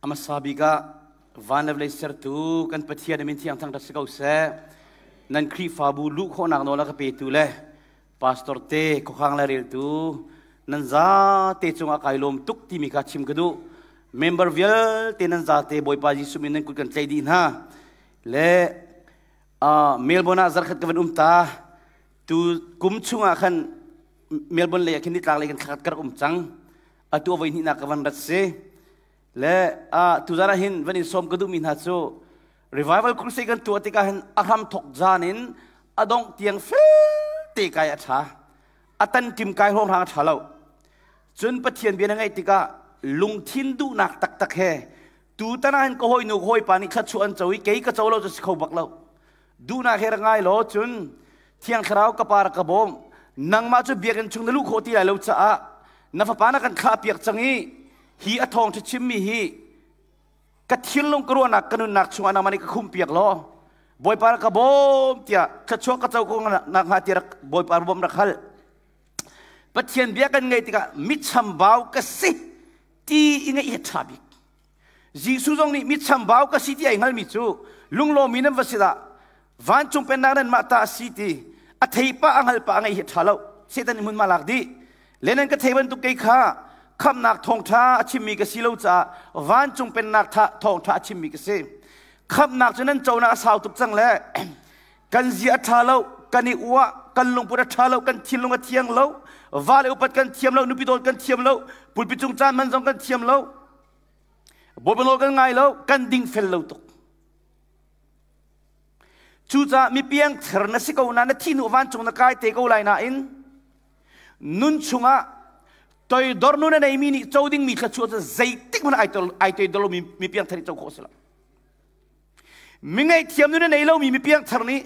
A hmasa bik ah van le vawlei sertu kan Pathian a min thiang thangṭhat si ko seh. Nan Khrihfabu luh khawhnak nawl a ka petu le pastor te khuakhang le reltu nan zate cungah kai lawm tuk timi kha chim ka duh. Member vialte nan zate Bawipa Jesuh min nan kut kan tlaih dih hna. Le Melbourne ah zarkhat ka van um ta. Tu kum chungah khan Melbourne lei ah khin nitlak lei kan thlakhat ka rak um cang. Atu a voi hnihnak ka van rat si. Le tuzan ah hin van in sawm ka duhmi hna cu revival crusade kan tuah tikah hin a hram thok zan in a dongh tiang felte kai a ṭha. A tan tim kai hrawng hrang a ṭha lo. Cun Pathian bia na ngaih tikah lungthin duhnak taktak he tutan ah hin ka hawinu ka hawipa nih thluachuah an co i kei ka co lo cu si kho bak lo. Duhnak he ra ngai law cun Thiang Thlarau ka pa rak ka bawm. Nangmah cu biakinn chung na luh khawh ti lai lo caah na fapa na kan thlah piak cang i hi a thawngṭha chimmi hi ka thinlung ka ruahnak ka nunnak chungah nangmah nih ka khumh piak law Bawipa rak ka bawm tiah thluachuah ka co ko nakhnga tiah rak Bawipa bawm rak hal. Pathian bia kan ngaih tikah mitchambau ka si ti i ngaih hi ṭha bik. Jesuh zong nih mitchambau ka si ti ai hngalmi cu lunglawmmi nan va si dah vancung pennak nan mah ta a si ti a thei pa a hngal pa a ngeih hi ṭha lo Satan nih hmun ma lak dih le nan ka thei bantuk kei kha khamnak thawngṭha a chimmi ka si lo caah vancung pennak thawngṭha a chimmi ka si khamnak cu nan conak a sau tuk cang le kan zia a ṭha lo kan i uah kan lungput a ṭha lo kan thinlung a thiang lo va le upat kan thiam lo nupi dawt kan thiam lo pulpit cung caan hman zong kan thiam lo Bawipa nawl kan ngai lo kan dingfel lo tuk cucaah mi piangthar na si ko na na thih hnu vancung na kai te ko lai nain nun chungah toidor nun a neimi nih co dingmi thluachuah cu zeitik hmanh ai toidor lomi mi piangthar nih co khawh a si lo mi ngaihthiam nun a nei lomi mi piangthar nih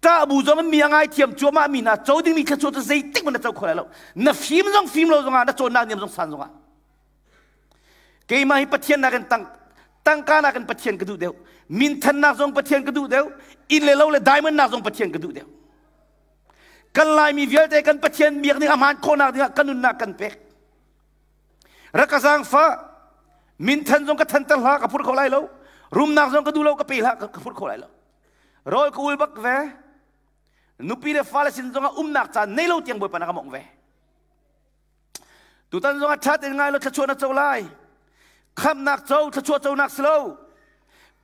ṭah bu zong in mi a ngaithiam cuahmah mi hna co dingmi thluachuah cu zeitik hmanh na co kho lai lo na fim zong fim lo zongah na cawnnak niam zong san zongah Keimah hi Pathian nakin tang tangka nakin Pathian ka duh deuh. Minthannak zong Pathian ka duh deuh. Inn le lo le diamond nak zong Pathian ka duh deuh. Kan Laimi vialte kan Pathian biak ning a hmaan khawhnak dingah kan nunnak kan pek. Rak ka zaangfah minthan zong ka thanter hlah ka phur kho lai lo. Rumnak zong ka duh lo ka pe hlah ka phur kho lai lo. Rawl ka ul bak ve. Nupi le fale sin zongah umnak caan nei lo tiang Bawipa na ka mongh ve. Tutan zong ah ṭha tein ngai law thluachuah na co lai. Khamhnak co, thluachuah conak si lo.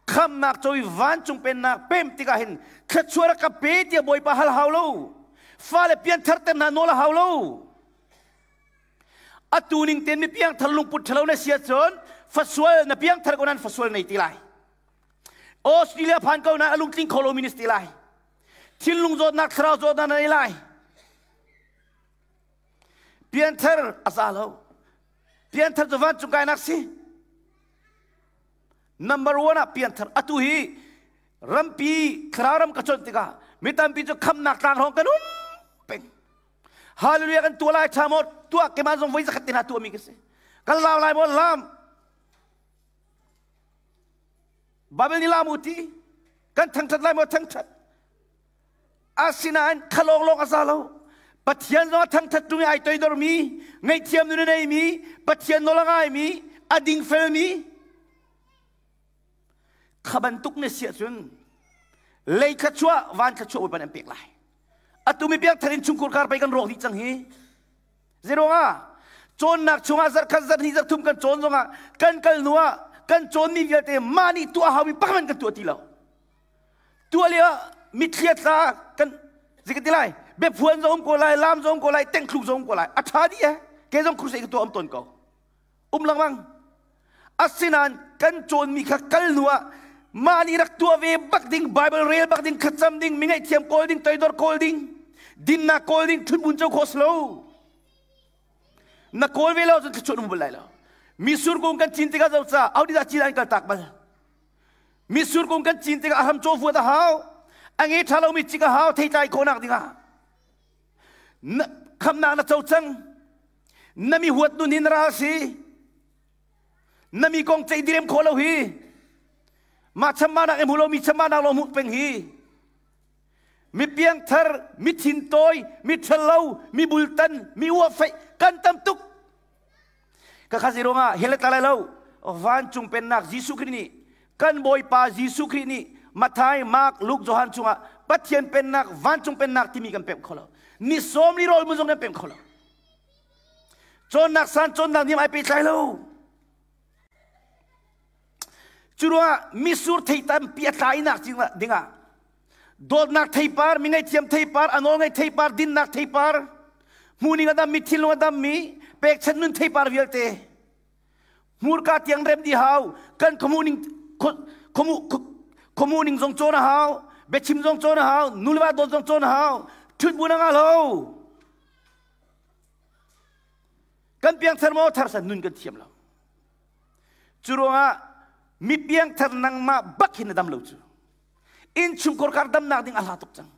Khamhnak co i vancung pennak pem tikah hin thluachuah rak ka pe tiah Bawipa hal hau lo. Fale pianthar ter hna nawl a hau lo. Atu ning tein mi piangthar lungput ṭhalo na si ahcun fasual na piangthar ko nan fasual nei ti lai. Australia phan ko na a lungtling kho lo mi na si ti lai. Thinlung zawtnak thlarau zawtnak na nei lai. Pianthar a za lo. Pianthar cu vancung kainak si. Number one ah pianthar. Atu hi rampi thlarau ram ka chawnh tikah mi tampi cu khamnak tlang hrawng kan um peng. Hallelujah kan tuah lai tha maw tuah keimah zong voi zakhat te hna tuahmi ka si. Kan lau lai maw lam. Bible nih lam u ti. Kan thangthat lai maw thangthat. Asinain kha lawnglawng a za lo. Pathian zong a thangthat ṭung i ai toidormi, ngaihthiam nun a neimi, Pathian nawl a ngaimi, a dingfelmi, kha bantuk na si ahcun lei thluachuah, van thluachuah Bawipa nih an pek lai. Atu mi piangthar in chungkhur kar pei kan rawk dih cang hi. Zeiruangah? Cawnnak chungah zarkhat zarhnih zarhthum kan cawn zongah kan kal hnu ah kan cawnmi vialte mah nih tuah haumi pakhat kan tuah ti lo. Tuah lio ah mitthli a tla kan zei ka ti lai biaphuan zong um ko lai lam zong um ko lai tengthluk zong um ko lai a ṭha dih eh ke zong crusade ka tuah um tawn ko um lengmang asinain kan cawnmi kha kal hnu ah mah nih rak tuah ve bak ding Bible rel bak ding thlacam ding mi ngaihthiam kawl ding toidor kawl ding dinnak kawl ding ṭhutbun co khawh si lo na kawl ve lo cun thluachuah na hmu bal lai lo misur kung kan cin tikah zo ca audi dah cin an kal tak bal Mitsur kung kan cin tikah a hram caw vuat a hau. A nge ṭha lomi cik a hau theitlai khawhnak dingah. Khamnak na co cang. Na mi huat nun hi na ral si. Na mi kong ceih direm khawh lo hi. Mah chamma nak i hmu lo mi chamma nak lo hmuh peng hi. Mi piangthar, mi thintawi, mi ṭhalo, mi bultan, mi uafeih kan tam tuk. Ka kha zirong ah hel tla lai lo. Vancung pennak Jesuh Khrih nih kan Bawipa Jesuh Khrih nih Matthai, Mark, Luke, Johan chungah Pathian pennak, vancung pennak timi kan pemh kho lo. Ni sawm li rawl mu zong kan pemh kho lo. Cawnnak san, cawnnak niam ai pehtlai lo. Cu ruangah mitsur thei tampi a tlainak dingah dawtnak theipar, mi ngaihthiam theipar, a nawl ngaih theipar, dinnak theipar, hmuhning a dammi, thinlung a dammi, pekchanh nun theipar vialte hmurka tiang rem dih hau, kan khuamuhning khuamuhning zong cawn a hau, biachim zong cawn a hau, nuleva dawt zong cawn a hau, ṭhut bu na ngah lo. Kan piangthar maw thar san nun kan thiam lo. Cu ruangah mi piangthar nangmah bak hin na dam lo cu. Innchungkhar kar damnak ding a hla tuk cang.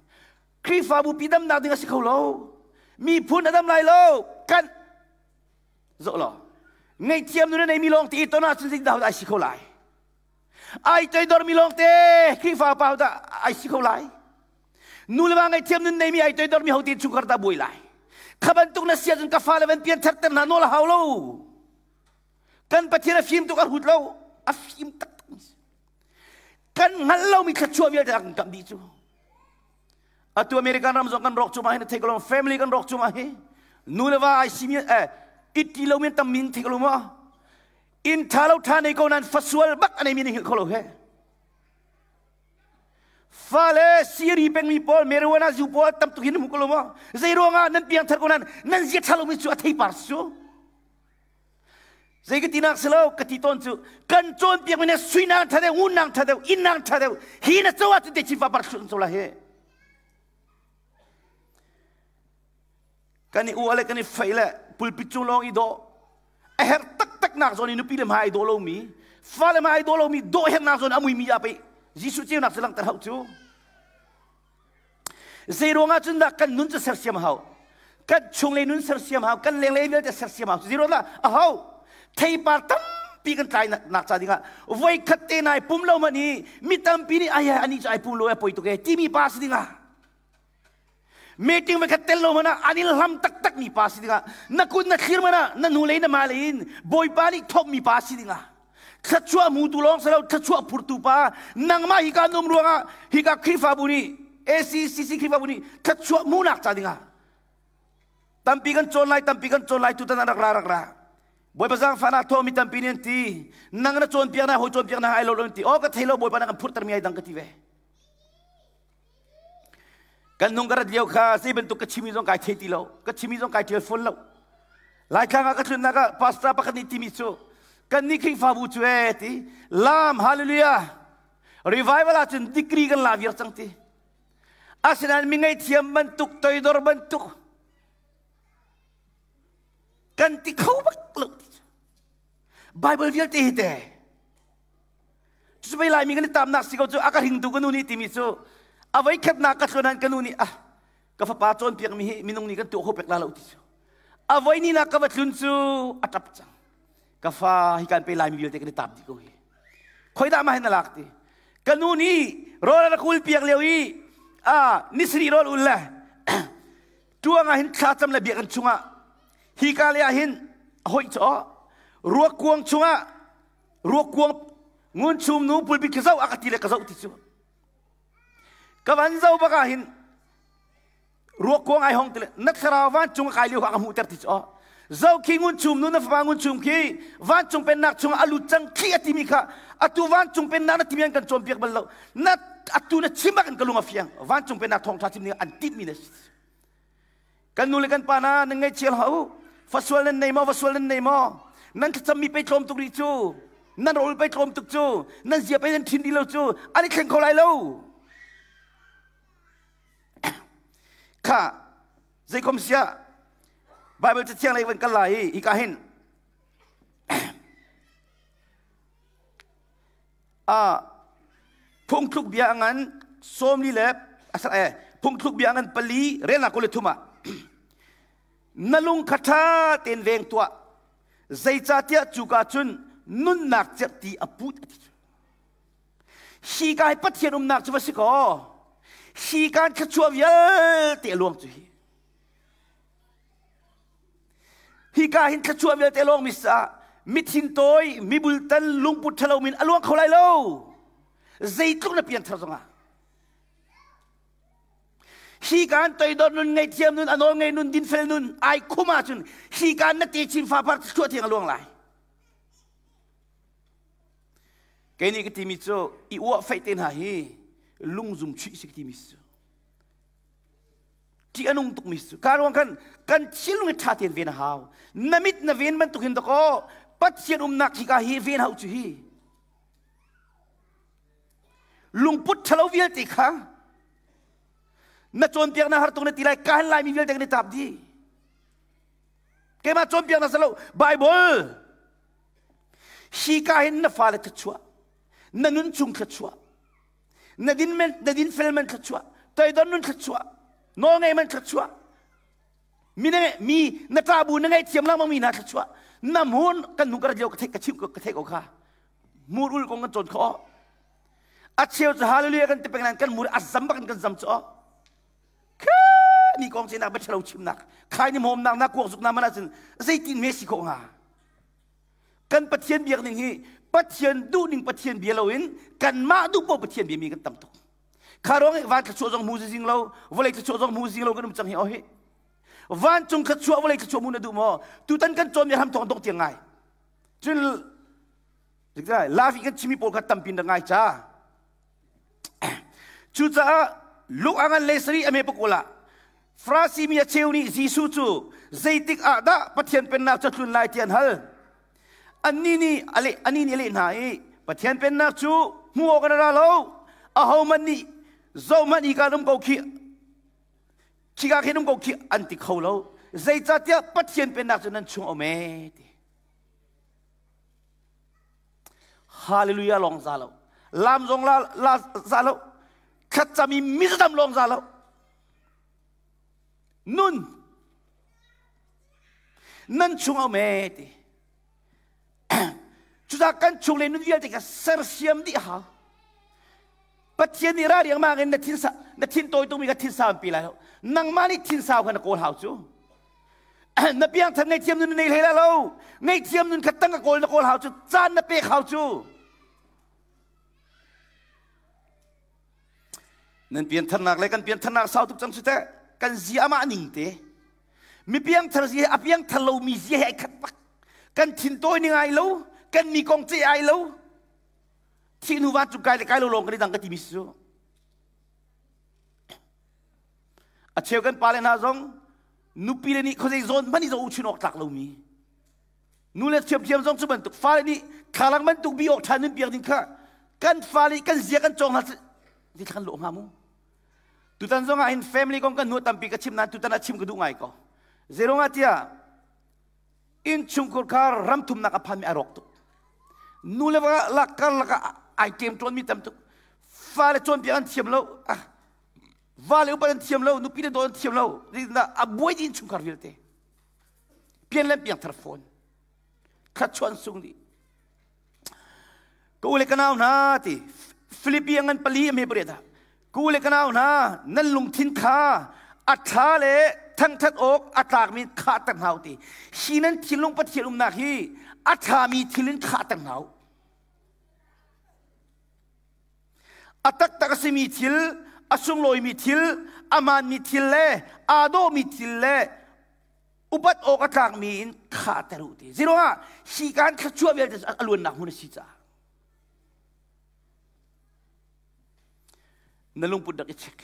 Khrihfabu pi damnak ding a si kho lo. Miphun a dam lai lo. Kan zoh law ngaihthiam nun a neimi lawng te i ton ahcun zeitindah ai si kho lai? Ai toidormi lawng te Khrihfa pa dah ai si kho lai? Nu le va ngaihthiam nun neimi ai toidormi ho te chungkhar dah buai lai? Kha bantuk na si ahcun ka fale van pian therter hna nawl a hau lo. Kan Pathian a fim tuk a hrut lo. A fim taktak. Kan hngalh lomi thluachuah vialte a kan kamh dih cu. Atu American ram zong kan rawk cuma hin thei ko lo family kan rawk cuma hi nu le va ai simi eh it ti lo min tam min thei ko lo ma in tha lo tha nei ko nan fasual bak anei mi ni hil kho lo he fale siri pengmi pawl marijuana zu pawl tam tuk hin mu ko lo ma zei ruangah nan piang thar ko nan nan zia tha lo mi cu a thei par su Zei ka tinak si lo ka ti tawn cu kan cawnpiak mi ne suinang ṭha deuh ngunang ṭha deuh innang ṭha deuh hi na co ahcun te chifa par thlut co la hi kan i ua le kan i fei le pulpit cung lawng i dawh a herh taktak nak zawn i nupi le hma ai daw lomi fale hma ai daw lomi dawh hernak zawn a mui mi ah pei Jesuh ceunak cu langhter hau cu Zei ruangah cun dah kan nun cu sersiam hau? Kan chunglei nun sersiam hau, kan lenglei vialte sersiam hau. Zei ruangah dah a hau? Theipar tampi kan tlai nak ca dingah voi khat te nai pum lo man i mi tampi nih ai ani cu ai pum lo ai poi tuk e timi pa si dingah meeting voi khat tel lo man ah an in hlam taktak mi pa si dingah na kut na thlir man ah na nu lei na ma lei in bawipa nih thawk mi pa si dingah thluachuah hmutu lawng si lo thluachuah phurtu pa nangmah hika num ruangah hika Khrihfabu nih ACCC Khrihfabu nih thluachuah hmuhnak ca dingah tampi kan cawn lai tampi kan cawn lai tutan rak ra rak ra Bawipa zaangfahnak thaw mi tampi nih an ti nang na cawnpiak na hawi cawnpiak na ai lo lo an ti oh ka thei lo Bawipa na kan phurter mi ai dang ka ti ve Kan nung ka rat lio kha zei bantuk ka chimi zong kai thei ti lo. Ka chimi zong kai ṭial fawn lo. Laitlang ah ka tlunnak ah pastor pakhat nih timi cu kan nih Khrihfabu cu ee ti lam hallelujah revival ahcun degree kan la viar cang ti. Asinain mi ngaihthiam bantuk toidor bantuk kan ti kho bak lo ti. Bible vialte hi te Cucu pei Laimi kan i tamnak si ko cu a ka hringtu ka nu nih timi cu a voi khatnak ka tluan ka nu nih ah ka fapa cawnpiakmi hi minung nih kan tuah kho pek la lo ti cu a voi ni nak ka va tlun cu a ṭap cang ka fa hi kan pe Laimi vialte kan i tap dih ko hi khoi dah mah hin na lak ti ka nu nih rawl a rak ul piak lio i a nisri rawl ul le tuang ah hin thlacam le biakinn chungah hi ka le ah hin hoih cu ruak kuang chungah ruakkuang ngun chum nu pulpit ka zoh a ka ti le ka zoh ti cu ka van zo bak ah hin ruakkuang ai hong ti le na thlarau vancung a kai lio kha ka hmuhter ti cu oh zo khi ngun chum nu na fapa ngun chum khi vancung pennak chung a lut cang khi a timi kha atu vancung pennak na timi an kan cawnpiak bal lo na atu na chim ah kan ka lung a fiang vancung pennak thawngṭha chim ning an timhmi na si Kan nu le kan pa hna nan ngaihchia hlah u. Fasual nan nei maw? Fasual nan nei maw? Nan thlacammi pei tlawm tuk rih cu. Nan rawl pei tlawm tuk cu. Nan zia pei nan ṭhin dih lo cu. An i thleng kho lai lo. Kha zeikom siah Bible cathiang lei van kal lai i hika hin Phungthluk bia a ngan 40 le phungthluk bia a ngan 4 relnak 23 ah na lung kha ṭha tein veng tuah zeicahtiah cuka cun nunnak cerhti a put a ti hi ka hi Pathian umnak cu va si kaw hi kan thluachuah vialte a luang cu hi Hika hin thluachuah vialte lawng mi sa. Mithin tawi, mibultan, lungput ṭhalo min a luang kho lai lo. Zeitluk na pianthar zongah. Hi kan toidor nun, ngaihthiam nun, a nawl ngei nun, dinfel nun ai khum ahcun hi kan na techin fapar thluah thiang a luang lai. Kei nih ka timi cu i uah feih te hna hi lungzum chuih si ka timi cu. Ṭih a nung tukmi cu. Ka ruang khan kan thinlung hi ṭha tein ven a hau. Na mit na ven bantuk hin dakaw Pathian umnak hi ka hi ven hau cu hi. Lungput ṭhalo vialte kha na cawnpiak na har tuk na ti lai ka han laimi vialte kan i tap dih. Keimah cawnpiak na salo Bible hi ka hin na fale thluachuah na nun chung thluachuah na din men na din fel man thluachuah toidon nun thluachuah nawl ngei man thluachuah mi na mi na ṭabu na ngei thiam lengmang mi hna thluachuah na hmun kan nu ka rat lio ka theih ka chim ka theih ko kha mur ul kong kan cawn kho a cheu cu hallelujah kan ti peng nain kan mur a zam bak in kan zam cu mi kong cenak biathalo chimnak khai ni mawmnak na kuak zuk na man ahcun zeitin me si khawh hnga kan Pathian biak ning hi Pathian duh ning Pathian bia loin kanmah duh paoh Pathian bia mi kan tam tuk kha ruang van thluachuah zong hmu zing lo vawlei thluachuah zong hmu zing lo kan um cang hi oh hi vancung thluachuah vawlei thluachuah mu na duh maw tutan kan cawn mi ham thong dong tiang ngai cun lafi kan chimi pawl kha tampin da ngai cha Cucaah Luke a ngan le sarih a me pakul ah Farasi mi a cheu nih Jesuh cu zeitik ah dah Pathian pennak cu a tlun lai ti an hal. Annih nih a leh anih nih a leh hna i Pathian pennak cu hmuh awk an ra lo. Ahohmanh nih zohhmanh hi kaan um ko khih khika khin um ko khih an ti kho lo. Zeicahtiah Pathian pennak cu nan chung a um ee ti. Hallelujah lawng za lo. Lam zong la, la za lo. Thlacam i mizadam lawng za lo. Nun nan chung a um ee ti. Cucaah kan chung le nun vialte kha sersiam dih hau. Pathian nih ra riangmang in na thin sa na thin tawi tukmi kha thin sau an pi lai lo. Nangmah nih thin sau kha na kawl hau cu. Na piangthar ngaihthiam nun na nei hlei la lo. Ngaihthiam nun kha tang ka kawl na kawl hau cu. Caan na pek hau cu. Nan piantharnak le kan piantharnak sau tuk cang su teh. Kan zia amah ning te. Mi piangthar zia a piangthar lomi zia he ai khat bak. Kan thin tawi ning ai lo. Kan mi kong ce ai lo. Thih hnu van cu kai le kai lo lawng kan i dang ka timi si cu. A cheu kan pale hna zong nupi le nih khuazei zawn hmanh i zoh uchun awk tlak lomi nu le thiamthiam zong cu bantuk fale nih thlalang bantuk bi awk ṭhan nun piak ding kha kan fale kan zia kan cawng hna ti kan lawh hnga mu tutan zong ah hin family kong kan hnu tampi ka chim nain tutan ah chim ka duh ngai ko zeirong ah tiah innchungkhur kha ram thumnak a phanmi a rawk tuk nu le va lak karlak ah ai ṭem ṭawnmi tam tuk fale cawnpiak an thiam lo ah va le upat an thiam lo nupi le dawt an thiam lo a buai dih innchungkhar vialte pian le piangthar fawn thluachuah an sung dih ka u le ka nau hna ti Filipi a ngan pali a hme pariat ah ka u le ka nau hna nan lungthin kha a ṭha le thangṭhat awk a tlakmi khahter hna u ti hi nan thinlung Pathian umnak hi a ṭhami thil in khahter hna u a taktak a simi thil a sunglawimi thil a hmaanmi thil le aa dawhmi thil le upat awk a tlakmi in khahter u ti ziruangah hi kan thluachuah vialte a luannak hmun a si caah na lungput rak i check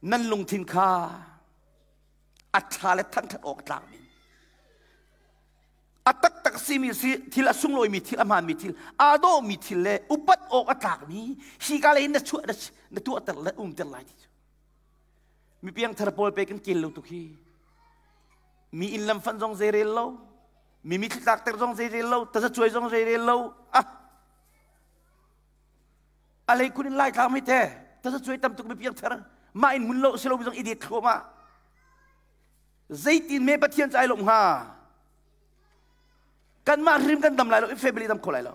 nan lungthin kha a ṭha le thangṭhat awk a tlakmi a taktak simi si thil a sunglawimi thil a hmaanmi thil aa dawhmi thil le upat awk a tlakmi hi ka lei na chuah na tuahter le umter lai ti cu mi piangthar pawl pe kan kel lo tuk hi mi inn lam fanh zong zei rel lo mi mitthli tlakter zong zei rel lo tazacuai zong zei rel lo ah a lei kun in lai tlang mi te tazacuai tam tuk mi piangthar mah in mun lo si lo mi zong i det thluahmah zeitin me Pathian ca ai lawmh hnga kanmah hrim kan dam lai lo i family dam kho lai lo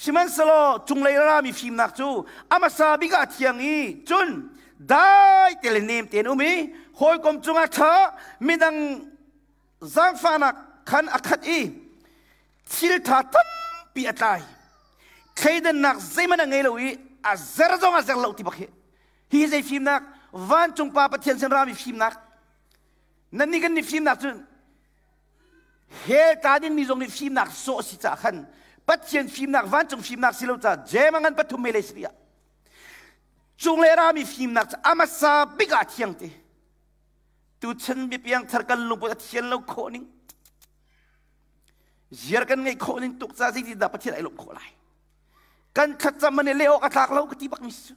sihmanhsehlaw cunglei rami fimnak cu a hmasa bik ah a thiang i cun dai te le nem tein um i hawikom cungah ṭha midang zaangfahnak. Khan a khat i thil ṭha tampi a tlai. Thleidannak zeihmanh a ngei lo i a zer zong a zer lo ti bak hi. Hi zei fimnak? Vancung Pa Pathian sin rami fimnak. Nannih kan nih fimnak cu hell tla dingmi zong nih fimnak sawh a si caah khan Pathian fimnak, vancung fimnak si lo caah jem a ngan pathum mele si ah cung le rami fimnak cu a hmasa bik ah thiang te. Tuchan biapiang thar kan lungput a thian lo khawh ning. Ziar kan ngeih khawh ning tuk ca zeitindah Pathian ai lawmh khawh lai? Kan thlacam man i leh awk a tlak lo ka ti bak mi si.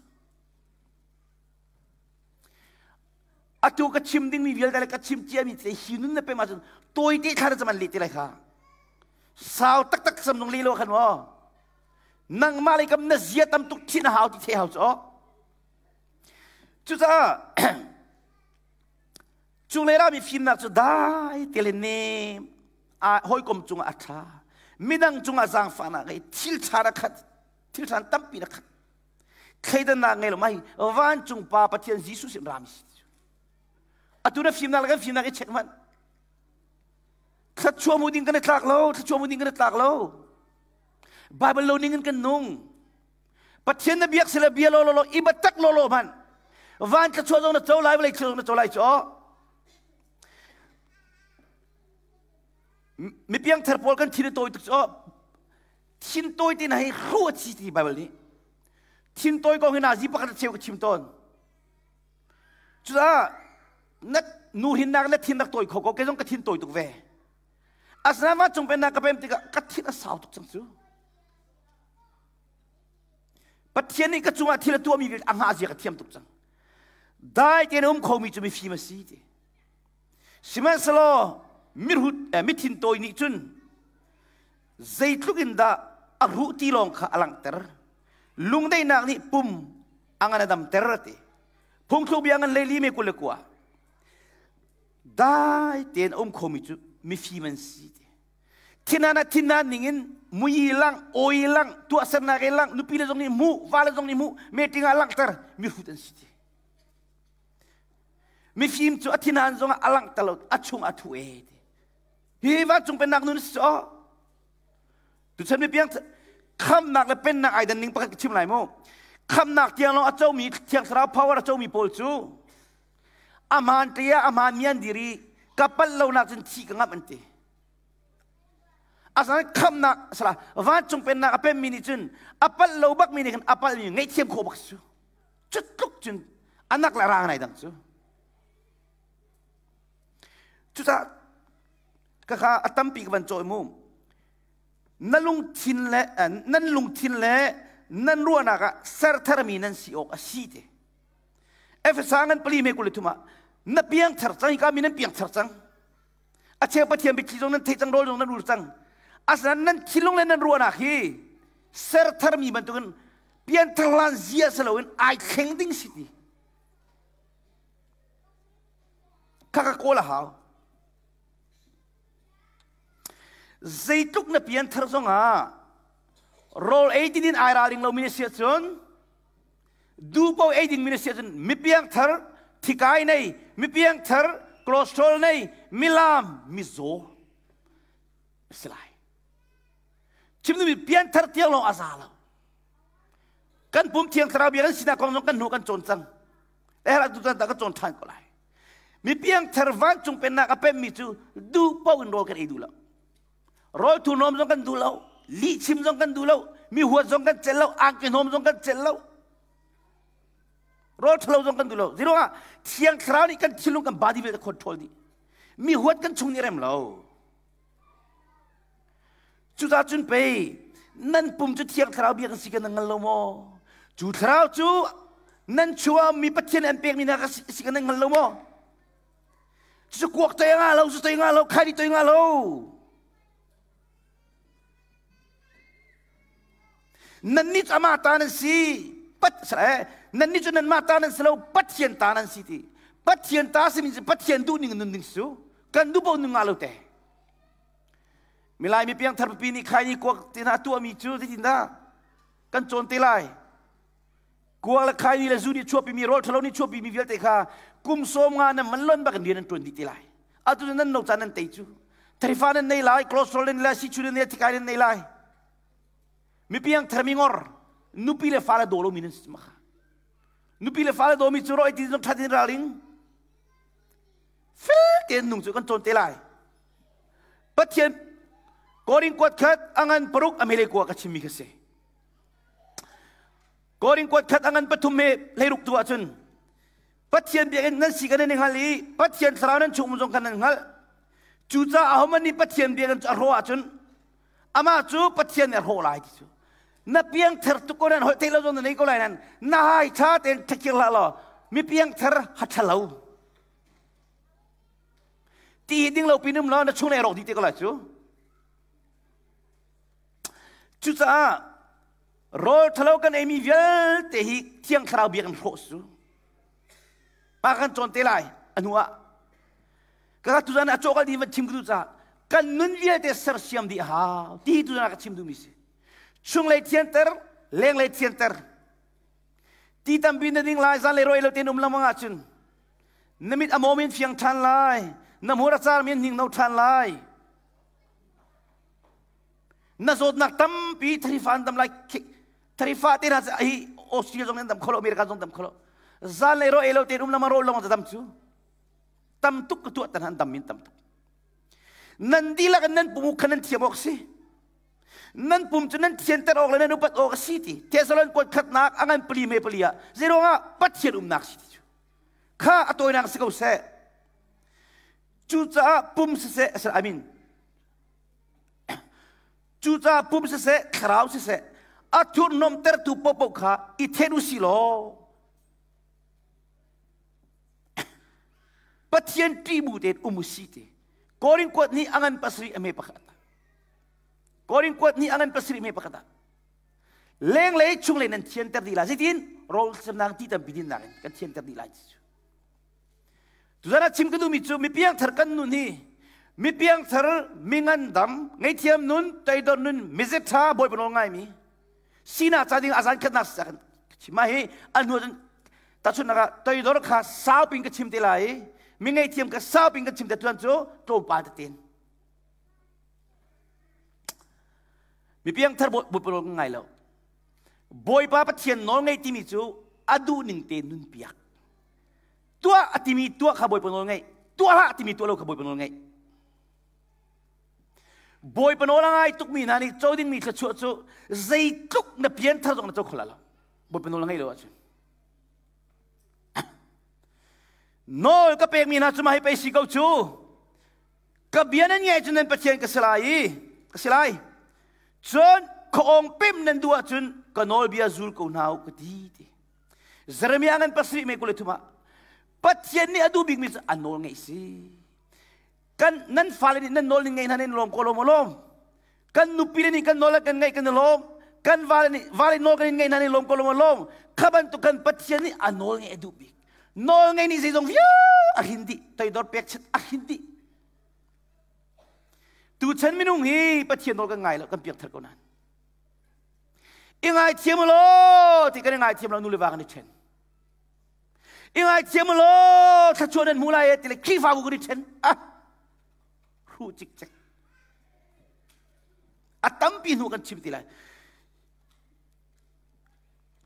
Atu ka chim dingmi vialte le ka chim ciami te hi nun na pem ahcun tawite thla na cam an leh te lai kha. Sau taktak sam nung le lo khan maw? Nangmah lei kam na zia tam tuk thin a hau ti the hau cu. Cucaah cunglei rami fimnak cu dai te le nem hawikom cungah a ṭha. Midang cungah zaangfahnak ngei, thil ṭha na khat, thil ṭha tampi na khat. Thleidannak ngei lo mai vancung Pa Pathian Jesuh sin rami si. Atu na fimnak le kan fimnak i check hmanh. Thluachuah mu ding kan i tlak lo, thluachuah mu ding kan i tlak lo. Bible lo ning in kan nung. Pathian na biak sila bia lo lo lo i batak lo lo hmanh. Van thluachuah zong na co lai, vawlei thluachuah zong na co lai cu. Mi piangthar pawl kan thin a tawi tuk cu. Thin tawi te na hei hru a chi ti Bible nih. Thin tawi kong hi nazi pakhat a cheu ka chim tawn. Cucaah na nu hinnak na thin rak tawi kho ko, kei zong ka thin tawi tuk ve. Asinain vancung pennak ka pem tikah ka thin a sau tuk cang cu. Pathian nih ka cungah thil a tuahmi vialte a hngah zia ka thiam tuk cang. Dai tein a um khomi cu mifim a si ti. Sihmanhsehlaw mirhut eh, mithin tawi nih cun zeitluk in dah a ruh ti lawng kha a langhter. Lungdaihnak nih pum a ngan a damter a ti. Phungthluk bia ngan leili me 29. Dai tein a um khomi cu mifim an si ti. Thinan ah thinan ningin mui lang, oi lang, tuahsernak i lang, nupi le zong nih hmuh, vale zong nih hmuh, meeting ah langhter, mihrut an si ti. Mifim cu a thinan zong ah a langhter lo, a chung a thu e ti. Hi vancung pennak nun si aw. Tuchan mi piang khamnak le pennak ai dan ning pakhat ka chim lai mu. Khamnak tiang lawng a comi Thiang Thlarau power a comi pawl cu amaan te ah amaan mi an dir i ka palh lo nak cun thi ka ngamh an ti. Asinain khamnak sala vancung pennak a pemmi nih cun a palh lo bak mi nih khan a palh mi ngaihthiam khawh bak su. Cu tluk cun anak le rang nai dang cu. Cucaah kaka a tampi ka van cawi mu. Na lungthin le nan lungthin le nan ruahnak ah sertharmi nan si awk a si te. Efesa ngan pali me 23 ah na piangthar cang hika mi nan piangthar cang. A cheu Pathian biathli zong nan theih cang rawl zong nan ul cang. Asinain nan thinlung le nan ruahnak hi sertharmi bantukin pianthar hlan zia si loin ai thleng ding si ti. Kha ka kawl a hau. Zeitluk na pianthar zongah rawl ei ding in ai ralring lomi na si ahcun duhpaoh ei dingmi na si ahcun mipiangthar thikai nei, mipiangthar cholesterol nei, milam, mizaw si lai. Chim duhmi pianthar tiang lawng a za lo. Kan pum thiang thlarau bia kan sinak kong zong kan hnu kan cawn cang. Ehra tu tan ka cawn ṭhan ko lai. Mi piangthar vancung pennak a pemmi cu duh paoh in rawl kan ei duh lo. Rawl thurhnawm zong kan duh lo, lihchim zong kan duh lo, mi huat zong kan celh lo, angki hnawm zong kan celh lo. Rawl ṭhalo zong kan duh lo. Zeiruangah Thiang Thlarau nih kan thinlung kan body vialte control dih. Mi huat kan chung nih rem lo. Cucaah cun pei nan pum cu Thiang Thlarau bia kan si kan hngal lo maw? Cu Thlarau cu nan chungah mi Pathian an pekmi hna si kan hngal lo maw? Cucu kuak toi nga lo, zu toi nga lo, khaini toi nga lo. Nannih cu amah ta nan si. Pat nannih cu nanmah ta nan si lo, Pathian ta nan si ti. Pathian ta simi cu Pathian duh ning in nun ding su. Kan duh paoh nun nga lo te. Milai mi piangthar pipi nih khaini kuak te hna tuahmi cu zeitindah kan cawn te lai. Kuak le khaini le zu nih chuahpimi rawl ṭhalo nih chuahpimi vialte kha kum 50 nan man lon bak in rian an ṭuan dih te lai. Atu nan no caan nan tei cu. Tharifa nan nei lai, cholesterol nan nei lai, sichu nan nei lai, thikai nan nei lai. Mipiang thermi ngor, nupi le fale daw lomi nan si makha. Nupi le fale dawmi cu roi ti zong ṭhat in ralring. Fel tein nung cu kan cawn te lai. Pathian Korin kuat khat angan paruk amele kua ka chimmi kha si. Korin kuat khat angan pathum he hleiruk tu ahcun Pathian biakinn nan si kan in hngal i Pathian thlarau nan chung zong kan nan hngalh. Cucaah ahohmanh nih Pathian biakinn cu a hrawh ahcun amah cu Pathian nih a hrawh lai ti cu. Na piangthar tuk ko nan holh theih lo zong na nei ko lai nan na hai tha tein thakir hlah law mi piangthar ha ṭha lo. Ti hi ding lo pin um law na chung le rawk dih te ko lai cu. Cucaah rawl ṭhalo kan eimi vialte hi Thiang Thlarau bia kan hrawh su. Pa kan cawn te lai a hnu ah. Ka tuzan a cawkal dih van chim ka duh caah kan nun vialte sersiam dih a hau ti hi tuzan ah ka chim duhmi si. Chunglei thianter, lenglei thianter. Ti tampi na ding lai, zanlei roi lo tein um lengmang ahcun na mit a mawm in fiang ṭhan lai, na hmur a carmi an hninghno ṭhan lai. Na zawtnak tampi tharifa an dam lai tharifa te hna hi Australia zong an dam kho lo America zong dam kho lo zanlei ro ei lo tein um lama ro lawng dam cu tam tuk ka tuah tan han dam min tam tuk nan dihlak in nan pum khan nan thiam awk si nan pum cu nan thianter awk le nan upat awk a si ti Thessalon kuat khatnak a ngan pali me pali ah zeiruangah Pathian umnak si ti cu kha a tawinak si ko seh Cucaah pum siseh, I mean, cucaah pum siseh, thlarau siseh, a thurhnawmtertu paohpaoh kha i then u si law Pathian ṭih bu tein um u si ti. Korin kuat nih a ngan pasarih a hme pakhat. Korin kuat nih a ngan pasarih hme pakhat ah lenglei chunglei nan thianter dih lai. Zeitin rawl semnak ti tampi dinnak in kan thianter dih lai ti cu. Tuzan ah chim ka duhmi cu mipiangthar kan nun hi mipiangthar mi ngandam ngeihthiam nun toidor nun mizet ṭha bawipa nawl ngaimi sinak ca ding azan khatnak kan chim mah hi an hnu cun tahchunhnak ah toidor kha saupin ka chim te lai i mi ngeihthiam kha saupin ka chim te tuan cu tlawmpal tein mipiangthar bawipa nawl kan ngai lo bawipa pathian nawl ngei timi cu a duh ning te nun piak Tuah a timi tuah kha Bawipa nawl ngaih. Tuah hlah timi tuah lo kha Bawipa nawl ngaih. Bawipa nawl a ngai tukmi hna nih co dingmi thluachuah cu zeitluk na pianthar zong na co kho lai lo. Bawipa nawl a ngaih lo ahcun. Nawl ka pekmi hna cu mah hi pei si ko cu. Ka bia nan ngaih cun nan Pathian ka si lai i ka si lai. Cun khuaawng pem nan duh ahcun ka nawlbia zul ko hna u ka ti ti. Jeremiah ngan pasarih me kul le thum ah Pathian nih a duh bikmi cu a nawl ngeih si. Kan nan fale nih nan nawl ning ngeih hna nan lawm ko lawm lawm. Kan nupi le nih kan nawl kan ngeih kan i lawm. Kan vale nih vale nawl kan in ngeih hna nan lawm ko lawm lawm. Kha bantuk kan Pathian nih a nawl ngeih a duh bik. Nawl ngeih nih zeizong vial a hrin dih. Toidor pekchanh a hrin dih. Tuchan minung hi Pathian nawl kan ngai lo kan piangthar ko nain. I ngaithiam law ti kan i ngaithiam lo nu le va kan i ṭhen. I ngaithiam law thluachuah nan hmu lai ti le Khrihfabu kan i ṭhen. Ah, hruh cikcek. A tampi hnu kan chim ti lai.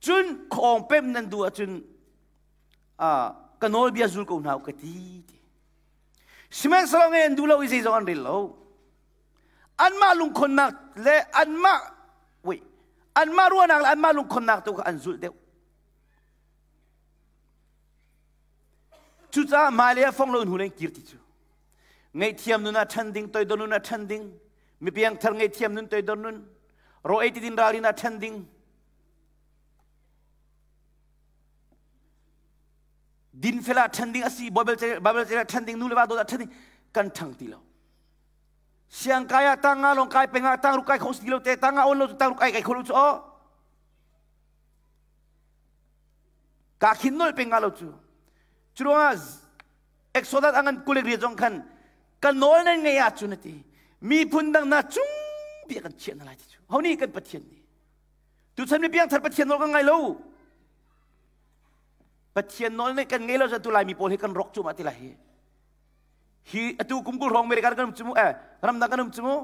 Cun khawng pem nan duh ahcun ka nawlbia zul ko hna u ka ti. Sihmanhsehlaw nge an duh lo i zeizong an rel lo. Anmah lungkhonnak le anmah wait anmah ruahnak le anmah lungkhonnak tu kha an zulh deuh. Cucaah hmailei ah fong lo in hu leng kir ti cu. Ngaihthiam nun ah ṭhan ding, toidor nun ah ṭhan ding, mipiangthar ngaihthiam nun, toidor nun, ro ei tidin ralrin ah ṭhan ding. Dinfel ah ṭhan ding a si, Bible Bible ah ṭhan ding, nu le va dawt ah ṭhan ding, kan ṭhang ti lo. Siangkai ah tang nga lawng kai peng ah tang ruk kai kho si lo te tang nga on lo cu tang ruk kai kai kho lo cu aw. Ka khin nol peng nga lo cu. Cu ruangah Exodus angan kulik riat zong khan ka nawl nan ngei ahcun a ti. Miphun dang na cung bia kan chiah na lai ti cu. Ho nih kan Pathian nih. Tuchan mi piangthar Pathian nawl kan ngai lo. Pathian nawl nih kan ngei lo tu Laimi pawl hi kan rok cu ma ti lai hi. Hi atu kum 20 hrawng American kan um cu mu eh ramdang kan um cu mu.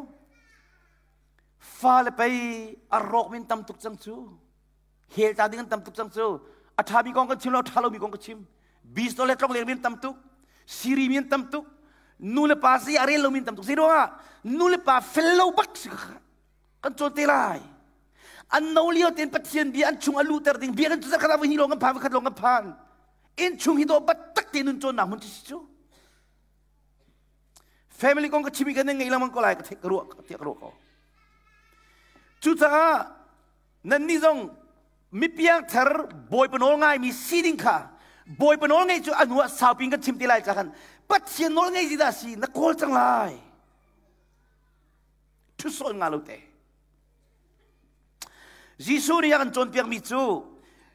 Fale pei a rawk min tam tuk cang cu. Hell ta ding an tam tuk cang cu. A ṭhami kong kan chim lo, a ṭha lomi kong ka chim. Bistro le tlong leng min tam tuk. Siri min tam tuk. Nu le pa si a rel lo min tam tuk. Zei ruangah nu le pa fel lo bak si kan cawn te lai. An no lio tein Pathian bia an chung a luhter ding bia kan cu zakhat ah voi hnih lawng kan phan, voi khat lawng kan phan. Inn chung hi dawh taktak te nun cawnnak hmun si cu. Family kong ka chimi kan ngei lengmang ko lai ka theih ka ruah tiah ka ruah ko. Cucaah nannih zong mipiang thar Bawipa nawl ngaimi si ding kha Bawipa nawl ngei cu a hnu ah saupi kan chim te lai ca khan Pathian nawl ngei dah si na kawl cang lai. Ṭhutsawn nga lo te. Jesuh nih a kan cawnpiakmi cu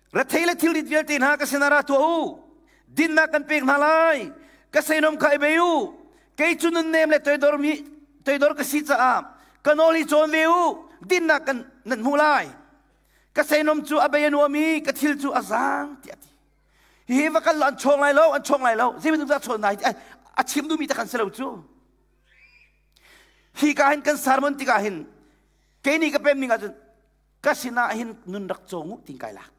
rethei le thilrit vialte hna ka sinah ra tuah u dinnak kan pek hna lai ka seinom kha i bei u kei cu nunnem le toidormi toidor ka si caah ka nawl hi cawn ve u dinnak kan nan hmuh lai ka seinom cu a bei a nuam i ka thil cu a zaang tiah a ti hihi va kal lo an chawng lai lo an chawng lai lo zei bantuk dah chawn lai a chim duhmi tak an si lo cu hi ka hin kan sermon tikah hin kei nih ka pem ning ahcun ka sinah hin nun rak cawng u tin kai lak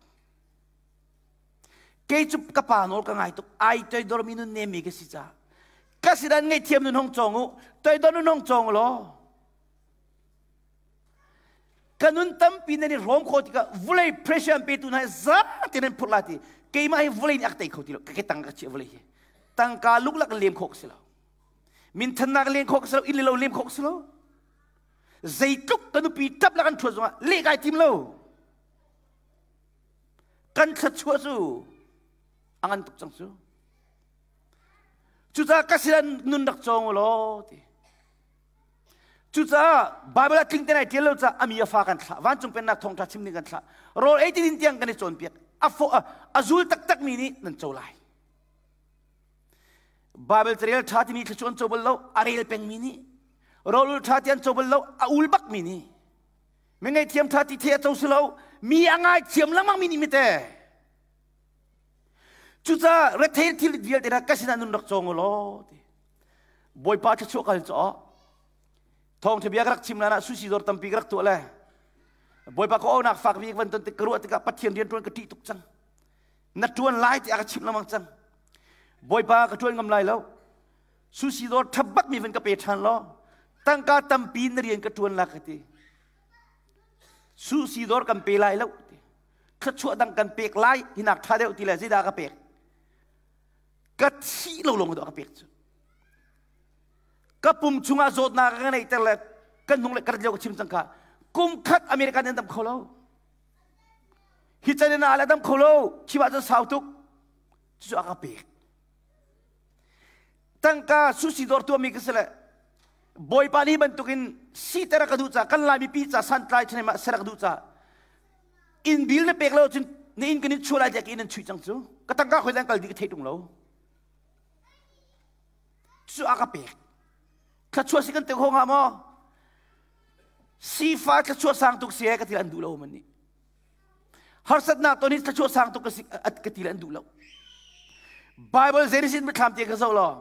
kei cu ka pa nawl ka ngai tuk ai toidor mi nun nem mi ka si ca ka sinah ngaihthiam nun hong cawng u toidor nun hong cawng u law ka nun tampi nan i hrawm kho tikah vulei pressure an petu hna za te nan phurh la ti keimah hi vulei nih a ka tei kho ti lo ka ke tang ka chiah vulei hi tangka luklak lem khawh ka si lo minthannak leng khawh ka si lo inn le lo lem khawh ka si lo zeitluk ka nupi ṭap la kan ṭhuat zongah leh kai tim lo kan thluachuah cu a ngan tuk cang cu cucaah ka sinah nun rak cawng u law ti cucaah Bible ah tling te nai ṭial lo caah ami a fa kan thlah vancung pennak thawngṭha chim ding kan thlah rawl ei ti din tiang kan i cawnpiak a fo a zul taktak mi nih nan co lai Bible carel ṭha timi thluachuah an co bal lo a rel pengmi nih rawlul ṭha ti an co bal lo a ul bakmi nih mi ngaihthiam ṭha ti the a co si lo mi a ngaithiam lengmang mi nih mite cucaah rethei thil vialte hna ka sinah nun rak cawng u law ti Bawipa thluachuah kal caw thawngṭha bia ka rak chim lan ah sushi dawr tampi ka rak tuah le Bawipa ka awnak fak bik van ton tik ka ruah tikah Pathian rian ṭuan ka ṭih tuk cang na ṭuan lai tiah ka chimh lengmang cang bawipa ka ṭuan ngam lai lo sushi dawr ṭha bak mi van ka pe ṭhan law tangka tampi na rian ka ṭuan la ka ti sushi dawr kan pe lai lo ti thluachuah dang kan pek lai hinak ṭha deuh ti le zeidah ka pek ka thi lo lawng ka pek cu ka pum chungah zawtnak ka neihter le kan hnung le ka lio ka chim cang kha kum khat American nan dam kho lo Hi can in a le dam kho lo chim ahcun sau tuk cucu a ka pek tangka sushi dawr tuahmi ka si le bawipa nih bantukin siter a ka duh ca kan lai mipi ca santlai chanai ma ser a ka duh ca inn bil na pek lo cun na inn kan in chuah lai tiah ka inn an chuih cang cu ka tangka khoi lan kal dih ka thei tung lo cu a ka pek thluachuah si kan te kho hnga maw Sifa thluachuah sang tuk si he ka ti an duh lo man nih. Harsatnak ton hi thluachuah sang tuk ka ti an duh lo. Bible Genesis mithlam te ka zoh law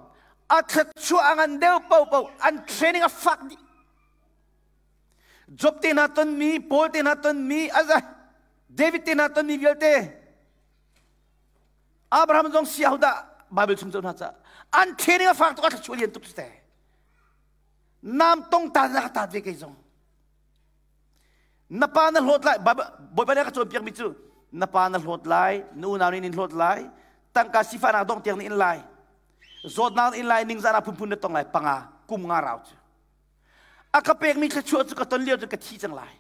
a thluachuah a ngan deuh po po an training a fak dih. Job te hna ton mi, Paul te hna ton mi, aza David te hna ton mi vialte Abraham zong si dah Bible chung zoh hna ca an training a fak tuk a thluachuah lian tuk te. Nam tong ta na ka tat ve kei zong. Na pa na hlawt lai, Bawipa nih a ka cawnpiakmi cu na pa na hlawt lai, na unau nih in hlawt lai, tangka sifahnak dong tiang na in lai, zawtnak na in lai, ningzahnak phunphun na tong lai, panga kum nga rau cu. A ka pekmi thluachuah cu ka ton lio cu ka thi cang lai.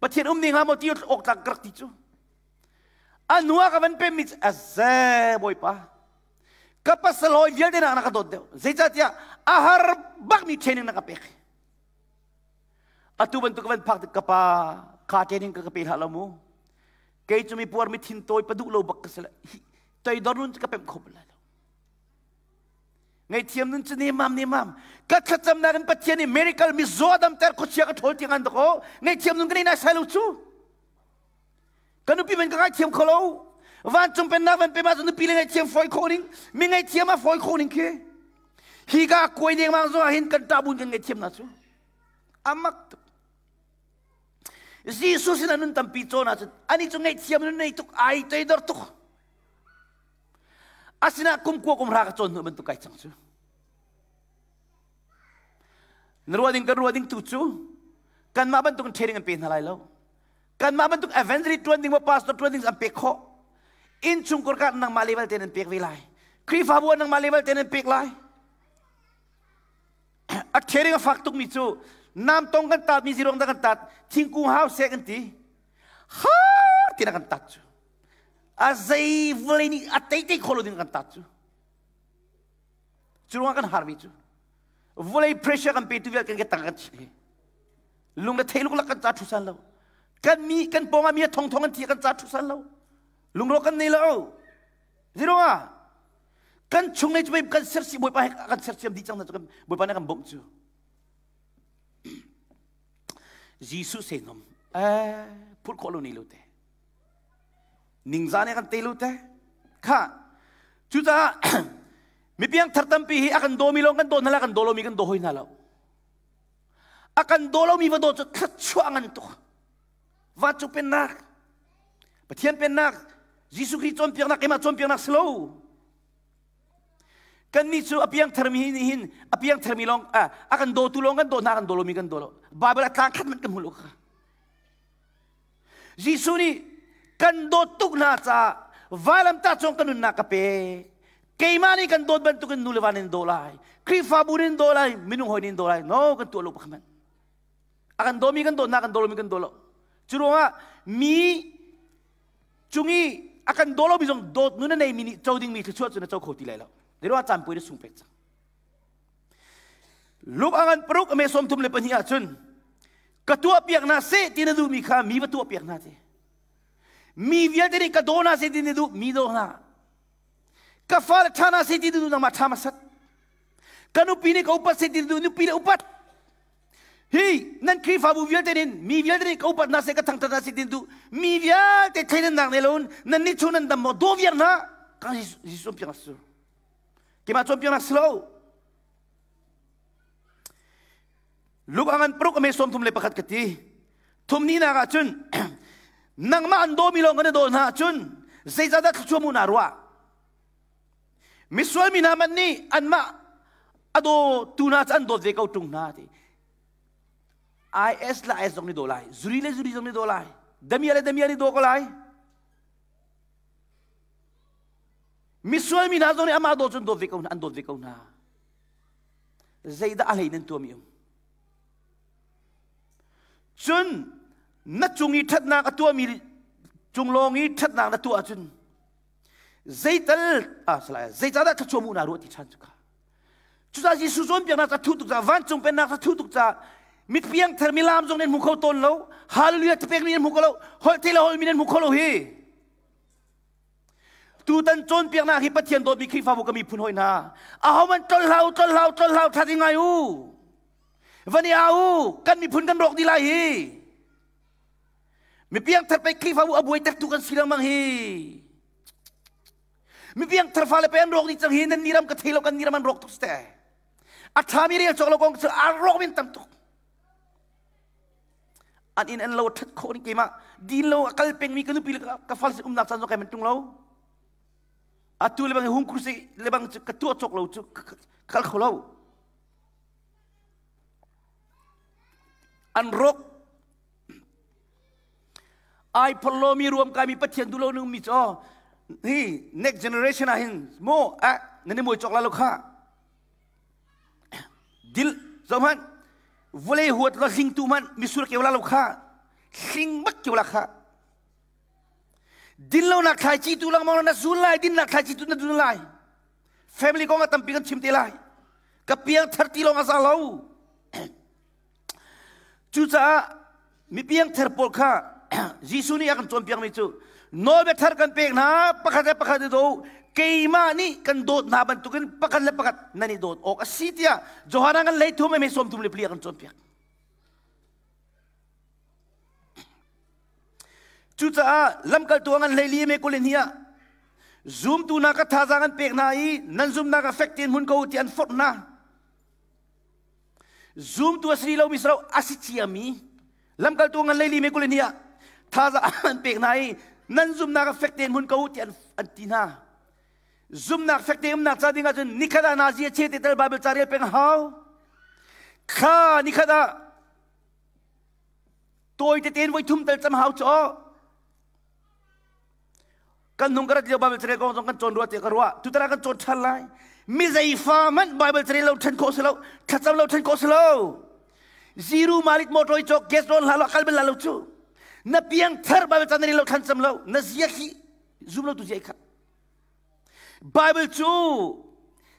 Pathian um ning hnga maw ti awk tlak ka rak ti cu. A nu ah ka van pemmi cu aze Bawipa. Ka pasal hawi vialte nak na ka dawt deuh. Zeicahtiah a har bakmi training na ka pek. Atu bantuk ka van phak tik ka pa kha training ka ka pe hlah lo mu. Kei cu mi puar mi thin tawi pa duh lo bak ka si le toidor nun cu ka pemh kho bal lai lo. Ngaihthiam nun cu nemam nemam. Ka thlacamnak in Pathian nih miracle mi zaw damter khuachia ka ṭhawl tiang an dako. Ngaihthiam nun ka nei nai sai lo cu. Ka nupi men ka ngaithiam kho lo. Vancung pennak van pe ma cu nupi le ngaihthiam fawi khawh ning, mi ngaihthiam a fawi khawh ning khi. Hi ka kuai dengmang zong ah hin kan ṭah kan ngaihthiam hna cu. Amak tuk. Jesuh sin nun tampi cawn ahcun ani cu ngaihthiam nun nei tuk ai toidor tuk. Asina kum kua kum ra ka cawn hnu bantuk kai cang cu. Na ruah ding kan ruah ding tu cu kanmah bantuk in training an pe hna lai lo. Kanmah bantuk evangelist ṭuan ding maw pastor ṭuan ding an pek khawh. Innchungkhar ka nangmah level te nan pek ve lai. Khrihfabu ah nangmah level te nan pek lai. A training a fak tukmi cu nam tong kan tat mi zirong dah kan tat thingkung hau seh kan ti. Har tina kan tat cu. A zei vawlei nih a tei tei kho lo ding kan tat cu. Cu ruangah kan harmi cu vawlei pressure kan petu vial kan ke tang kan chih hi. Lung le thei luklak kan ca thu san lo. Kan mi kan pawng ah mi a thong thong an thi kan ca thu san lo. Lungrawk kan nei lo. Ziruangah kan chung lei cu kan sersi Bawipa he kan sersiam dih cang na cu kan Bawipa nih kan bawmh cu. Jesuh se nom eh phurh khawh lo ni lo te. Ningzah nih kan te lo te. Kha cucaah mipiang thar tampi hi a kan dawmi lawng kan daw hna la kan daw lomi kan daw hoi hna lo. A kan daw lomi va daw cu thluachuah ngan tuk. Vancung pennak Pathian pennak Jesuh Khrih cawnpiaknak keimah cawnpiaknak si lo. Kannih cu a piangtharmi nih hin a piangtharmi lawng a kan dawtu lawng kan daw hna kan daw lomi kan daw lo. Bible a tlang khat hmanh kan hmu lo kha. Jesuh nih kan dawt tuk hna caah vailamtah cung ka nunnak ka pek. Keimah nih kan dawt bantukin nu le va nin daw lai. Khrihfabu nin daw lai, minung hawi nin daw lai. No, kan tuah lo pakhat hmanh. A kan dawmi kan dawt hna, kan daw lomi kan daw lo. Cu ruangah mi cung i a kan daw lomi zong dawt nun a neimi nih co dingmi thluachuah cu na co kho ti lai lo. Zeiruangah caan puai na sung pek cang. Luke a ngan paruk a me 32 ahcun ka tuahpiak hna seh ti na duhmi kha mi va tuahpiak hna ti. Mi vialte nih ka daw hna seh ti na duh mi daw hna. Ka fale ṭha hna seh ti na duh nangmah ṭha hmasat. Ka nupi nih ka upat seh ti na duh nupi le upat. Hi nan Khrihfabu vialte nih mi vialte nih ka upat hna seh ka thangṭhat hna seh ti na duh mi vialte thleidannak nei loin nan nih chung nan dam maw daw viar hna ka Jesuh cawnpiak su. Keimah cawnpiaknak si lo. Luke a ngan paruk a me 31 ka ti. Thum ni nak ah cun nangmah an dawmi lawng kan i daw hna ahcun zeicahdah thluachuah mu naa ruah? Misual mi hna man nih anmah a daw tu hna cu an dawt ve ko ṭung hna ti. IS le IS zong nih daw lai, zuri le zuri zong nih daw lai, damia le damia nih daw ko lai. Misual mi hna zong nih amah dawt cun dawt ve ko hna, an dawt ve ko hna. Zeidah a hlei nan tuahmi um? Cun na cung i ṭhatnak a tuahmi cung lawng i ṭhatnak na tuah ahcun zeital ah salai zeicahdah thluachuah mu na ruah ti ṭhan cu kha. Cucaah Jesuh cawnpiaknak ca thuh tuk ca vancung pennak ca thuh tuk ca mitpiang thar milam zong nan hmu kho tawn lo hallelujah ti pekmi nan hmu kho lo holh thei le holhmi nan hmu kho lo hi. Tutan cawnpiaknak hi Pathian dawtmi Khrihfabu ka miphun hawi hna. Ahohmanh tlol hlah u, tlol hlah u, tlol hlah u, ṭha ti ngai u. Van i au u, kan miphun kan rawk dih lai hi. Mipiang thar pei Khrihfabu a buai tertu kan si lengmang hi. Mipiang thar fale pei an rawk dih cang hi, nan niram ka thei lo, kan niram an rawk tuk te. A ṭhami rel cawk lo kong cu a rawk min tam tuk. An inn an lo ṭhat khawh ning keimah din lo a kal pengmi ka nupi le ka fal sin umnak caan zong kai man ṭung lo. Atu le bang hung kruse le bang cu ka tuah cawk lo cu kal kho lo. An rawk ai phorlomi ruam kaimi Pathian duh lo nung mi cu hi next generation ah hin mu eh nan i muai cawk la lo kha Dil zohhmanh vawlei huat la hlingtu hmanh misur keu la lo kha hling bak keu la kha din lonak thlaici tu lengmang na zun lai dinnak thlaici tu na zun lai family kong a tampi kan chim te lai ka piang thar ti lawng a za lo Cucaah mipiangthar pawl kha Jesuh nih a kan cawnpiakmi cu nawlbia thar kan pek hna pakhat le pakhat i daw keimah nih kan dawt hna bantukin pakhat le pakhat nan i dawt awk a si tiah Johan ah kan lei thum mei 34 a kan cawnpiak. Cucaah lamkaltu an hlei li me kulin hi ah zumtu hna ka thazaang an pek hna i nan zumnak a fek tein hmun ko ti an forh hna. Zumtu a si lomi si lo a si ciami lamkaltu ngan leili me kul ni ah thaza an pek hna i nan zumnak a fek tein hmun ko ti an ti hna. Zumnak fek te umnak ca ding ahcun nikhat ah nazi a che te tel Bible ca rel peng hau. Thla nikhat ah tawi tete in voi thum tel cam hau cu Kan nung ka rat lio Bible carel kong zong kan cawn rua tiah ka ruah. Tutan ah kan cawn ṭhan lai. Mi zeifa hmanh Bible carel lo ṭhen khawh si lo, thlacam lo ṭhen khawh si lo. Ziru malik motor i cawk gas rawn hlah lo kal bal la lo cu. Na piang thar Bible ca na rel lo thlan lo na zia khi zum lo tu zia khat. Bible cu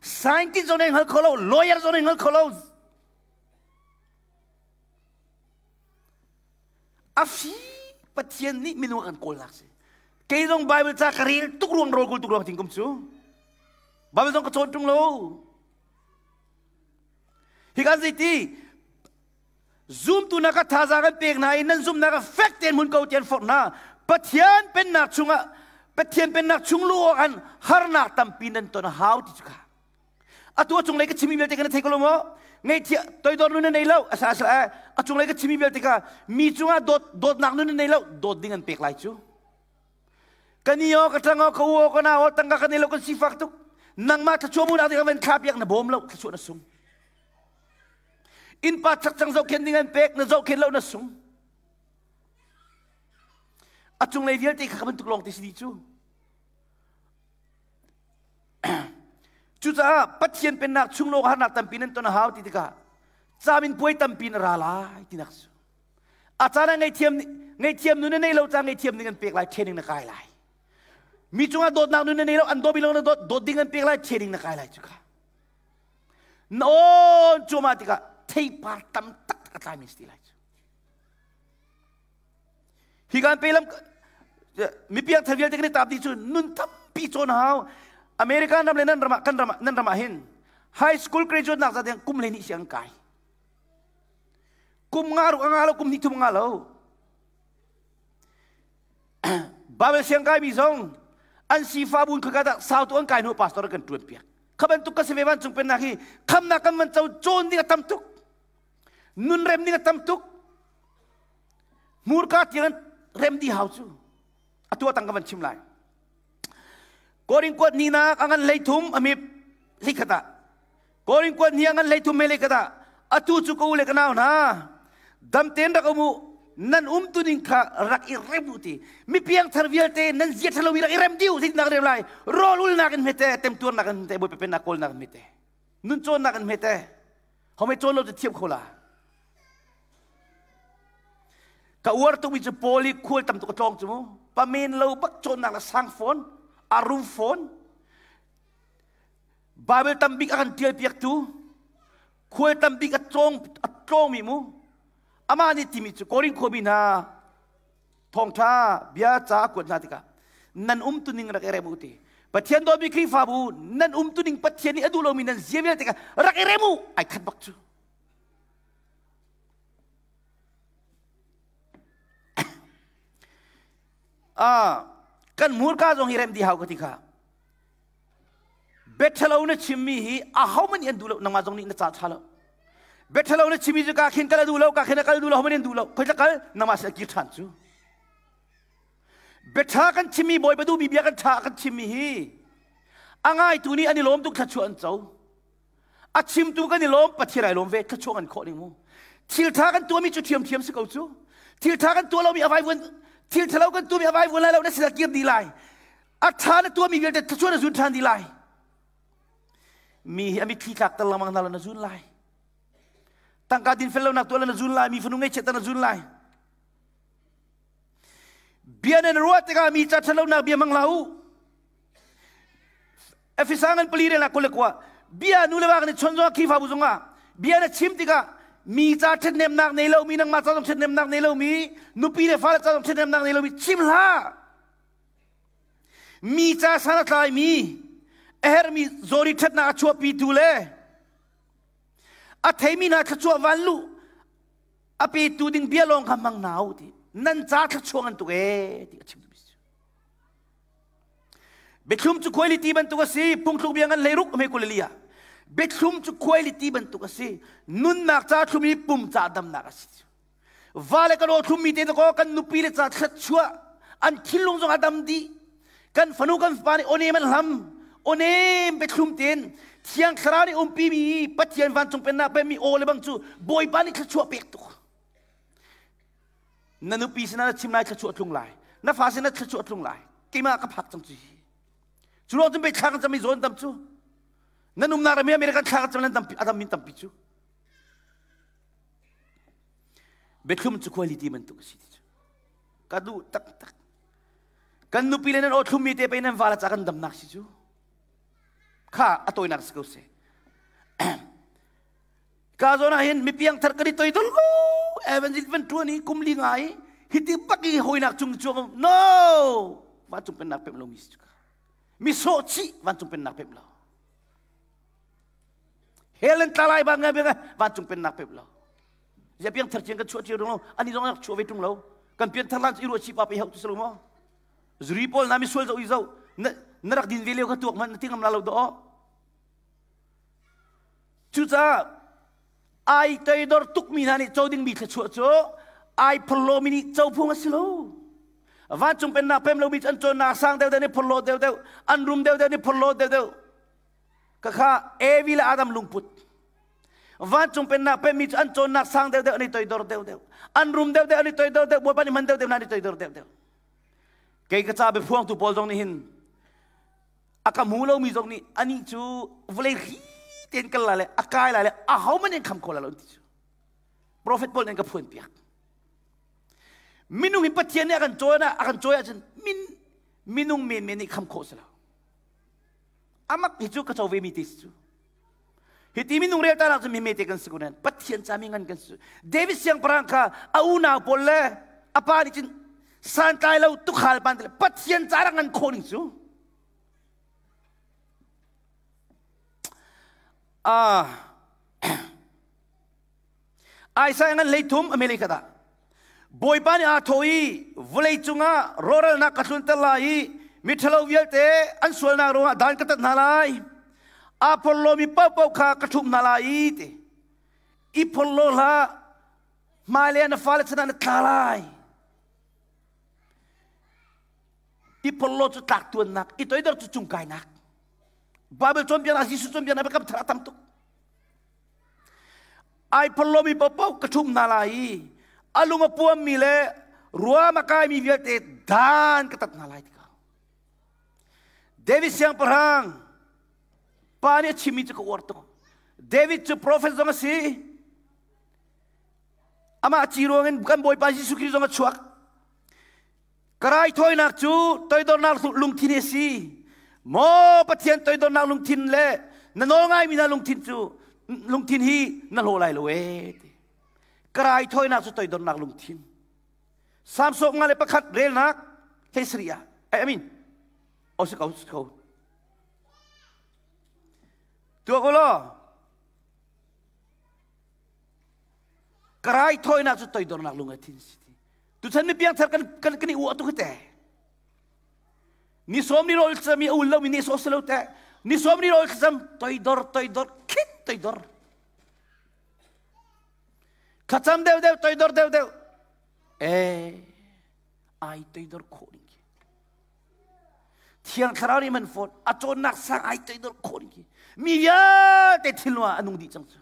scientist zong nih hngal kho lo, lawyer zong nih hngal kho lo. A fi Pathian nih minung a kan kawlnak si. Kei zong Bible ca ka rel tuk ruang rawl kul tuk ruang ting kum cu. Bible zong ka cawn ṭung lo. Hi kan zeiti zumtu na ka thazaang kan pek hna i nan zumnak a fek tein hmun ko tian forh hna. Pathian pennak chungah Pathian pennak chung lu awk an harnak tampi nan ton a hau ti cu kha. Atu a cunglei ka chimi vialte kan thei ko lo maw? Ngaihthia toidor nun na nei lo asa asa eh a cunglei ka chimi vialte ka mi cungah dawt dawtnak nun na nei lo dawt ding an pek lai cu. Kan i o ka tang o ka u o ka na o tangka kan nei lo kan sifak tuk. Nangmah thlachuah mu nak ding van thla piak na bawm lo thlachuah na sung. Innpa chakchang zohkhen ding an pek na zohkhen lo na sung. A cunglei vialte kha ka bantuk lawng te si dih cu. Cucaah Pathian pennak chung lawng harnak tampi nan ton a hau ti tikah camin puai tampi na ra lai tinak cu. A caan ah ngaihthiam ngaihthiam nun na nei lo caan ngaihthiam ning an pek lai training na kai lai. Mi cungah dawtnak nun na nei lo an dawt mi lawng na dawt dawt ding an pek lai training na kai lai cu kha. Na awn cuahmah tikah theipar tam tak a tlai mi si ti lai cu. Hi kan pe lam mipiang thar vialte kan i tap dih cu nun tampi cawn hau. American ram le nan ram ah kan ram ah nan ram ah hin high school graduate nak za kum le ni si an kai. Kum nga ru nga lo kum ni thum nga lo. Bible siang kai mi zong an sifa bun khaka da sau tu an kai hnu pastor kan tuan piak. Kha bantuk ka si ve van cung pennak hi khamnak kan man co cawn ding a tam tuk. Nun rem ding a tam tuk. Hmurka tiang rem di hau cu atu atang ka van chim lai. Korin kuat ni nak angan leithum amip hlikhat ah Korin kuat ni angan leithum me hlikhat ah atu cu ka u le ka nau hna damten rak um u nan um tu ning kha rak i rem u ti mi piang thar vialte nan zia thalo mi rak i rem diu zeitin nak rem lai rawl ul nak in hmete temtuar nak in hmete bawipa pennak kawl nak in hmete nun cawn nak in hmete home cawn lo cu thiam kho la Ka uar tukmi cu Paul i khual tam tuk a tlawng cu mu. Pamen lo bak cawnnak le sang fawn, a rum fawn. Bible tambik a kan tial piaktu, khual tambik a tlawng a tlawngmi mu. Amah nih timi cu Korin khuami hna thawngṭha bia ca a kuat hna tikah nan umtuning rak i rem u ti. Pathian dawtmi Khrihfabu nan umtuning Pathian nih a duh lomi nan zia vialte kha rak i rem u ai khat bak cu. Ah, kan hmurka zong hi rem dih hau ka ti kha. Biaṭhalo na chimmi hi ahohmanh nih an duh lo, nangmah zong nih na ca ṭha lo. Biaṭhalo na chimmi cu ka khin kal a duh lo, ka khin a kal duh lo, ahohmanh nih an duh lo. Khoi kal, nangmah sin a kir ṭhan cu. Biaṭha kan chimmi Bawipa duhmi bia kan ṭha kan chimmi hi a ngaitu nih an i lawm tuk thluachuah an co. A chimtu kan i lawm, Pathian ai lawm ve, thluachuah kan khawh ding mu. Thil ṭha kan tuahmi cu ṭhiamṭhiam si ko cu. Thil ṭha kan tuah lomi a vaivuan, thil ṭhalo kan tuahmi a vaivuan lai lo, na sinah kir dih lai. A ṭha na tuahmi vialte thluachuah na zun ṭhan dih lai. Mi hi a mitthli tlak ter lengmang hna lo na zun lai. Tangka din fel lonak tuah le na zun lai, mi fanu ngaihchiat na zun lai. Bia nan ruah tikah mi ca ṭhatlonak bia hmang hlah u. Efesa ngan pali rel ah kul le kua bia nu le va kan i chon zongah Khrihfabu zongah bia na chim tikah mi ca ṭhathnemnak nei lomi nangmah ca zong ṭhathnemnak nei lomi nupi le fale ca zong ṭhathnemnak nei lomi chim hlah mi ca san a tlaimi a herhmi zawri ṭhatnak a chuahpitu le a theimi hna thluachuah van luh a petu ding bia lawng kha hmang hna u ti nan ca thluachuah ngan tuk ee ti a chim Biathlum cu khuaili ti bantuk a si. Phungthluk bia ngan hleiruk hme kulili ah. Biathlum cu khuailiti bantuk a si. Nunnak ca thlum i pum ca damnak a si. Va le kan aw thlummi te kaw kan nupi le ca thluachuah an thinlung zong a dam dih. Kan fanu kan fapa nih awnem an hlam. Awnem biathlum tein Thiang Thlarau nih umpi mi Pathian vancung pennak pemi aw le bang cu Bawipa nih thluachuah pek tuk. Na nupi sinah na chim lai thluachuah tlung lai. Na fa sinah thluachuah tlung lai. Keimah ka phak cang cu hi. Cu lawng cun pei thla kan cam i zawn tam cu. Nan umnak ram hi American thla kan cam nan tampi a dam min tampi cu. Biathlum cu quality bantuk a si ti cu. Ka duh taktak. Kan nupi le nan aw thlummi te pei nan vala ca kan damnak si cu. Kha a tawinak si ko seh. Ka zawn ah hin mi piangthar kan i toi dol ko. Evangelist van tuan i kum li ngai hiti bak i hawinak cung cuang no vancung pennak pem lo mi si cu mi sawh chih vancung pennak pem lo hell an tla lai ba ngai bia vancung pennak pem lo zia piangthar chiang kan chuah cio tung lo ani zong rak chuah ve tung lo kan pianthar lan i ruah chi pa pe hau tu salo mo zuri pawl na mi sual zo i zo na rak din ve leo kha tuak man na tingam la lo do Cucaah ai toidor tukmi hna nih co dingmi thluachuah cu ai phorhlawmi nih co phung a si lo. Vancung pennak pem lomi cu an cawnnak sang deuhdeuh nih phorhlaw deuhdeuh, an rum deuhdeuh nih phorhlaw deuhdeuh. Khakha Evi le Adam lungput. Vancung pennak pemmi cu an cawnnak sang deuhdeuh an i toidor deuhdeuh. An rum deuhdeuh an i toidor deuh, Bawipa nih hman deuhdeuh hna an i toidor deuhdeuh. Kei ka ca biaphuangtu pawl zong nih hin a ka hmu lomi zong nih anih cu vawlei hri tein kal lai le a kai lai le ahohmanh in kham kho lai lo ti cu profet pawl nih an ka phuan piak. Minung hi Pathian nih a kan cawi a kan cawi ahcun min minung menmen nih kham khawh si lo. Amak hi cu ka co ve mi te si cu. Hi ti minung rel ta cun mi mete kan si ko nain Pathian ca mi ngan kan si. David siangpahrang kha a unau pawl le a pa nih cun santlai lo tukhal pan te Pathian ca rak ngan khawh ning cu. Ah Isaiah ngan 33 a mele khat ah Bawipa nih aa thawh i vawlei cungah rawhralnak ka tlunter lai i miṭhalo vialte an sualnak ruangah dan ka tat hna lai. Aa porhlawmi paohpaoh kha ka ṭhumh hna lai i ti. I porhlaw hlah, hmailei ah na fale chan ah na tla lai. I porhlaw cu tlak tuannak, i toidor cu cungkainak. Bible cawnpiaknak, Jesuh cawnpiaknak biakam thar a tam tuk. Ai phorhlawmi paohpaoh ka ṭhumh hna lai i a lung a puammi le ruam a kaimi vialte dan ka tat hna lai tikah David siangpahrang pa nih a chimmi cu ka uar tuk. David cu profet zong a si. Amah ci ruangin kan Bawipa Jesuh Khrih zong a chuak. Ka raithawinak cu toidornak lungthin hi a si. Maw Pathian toidornak lungthin le na nawl ngaimi hna lungthin cu lungthin hi na hlaw lai lo ee ti. Ka raithawinak cu toidornak lungthin. Psalm 51 relnak 13 ah. I mean, o si ko, si ko. Tuah ko law. Ka raithawinak cu toidornak lungthin si. Tuchan mi piangthar kan kan kan i uah tuk te. Ni som ni rol cam i a ul lomi nih sawh si lo te. Ni som ni rol cam toidor toidor khin toidor. Thlacam deuh deuh toidor deuh deuh. Eh ai toidor khawh ding khi. Thiang Thlarau nih man fawn a cawnnak sang ai toidor khawh ding khi. Mi vialte thilnuah a nung dih cang cu.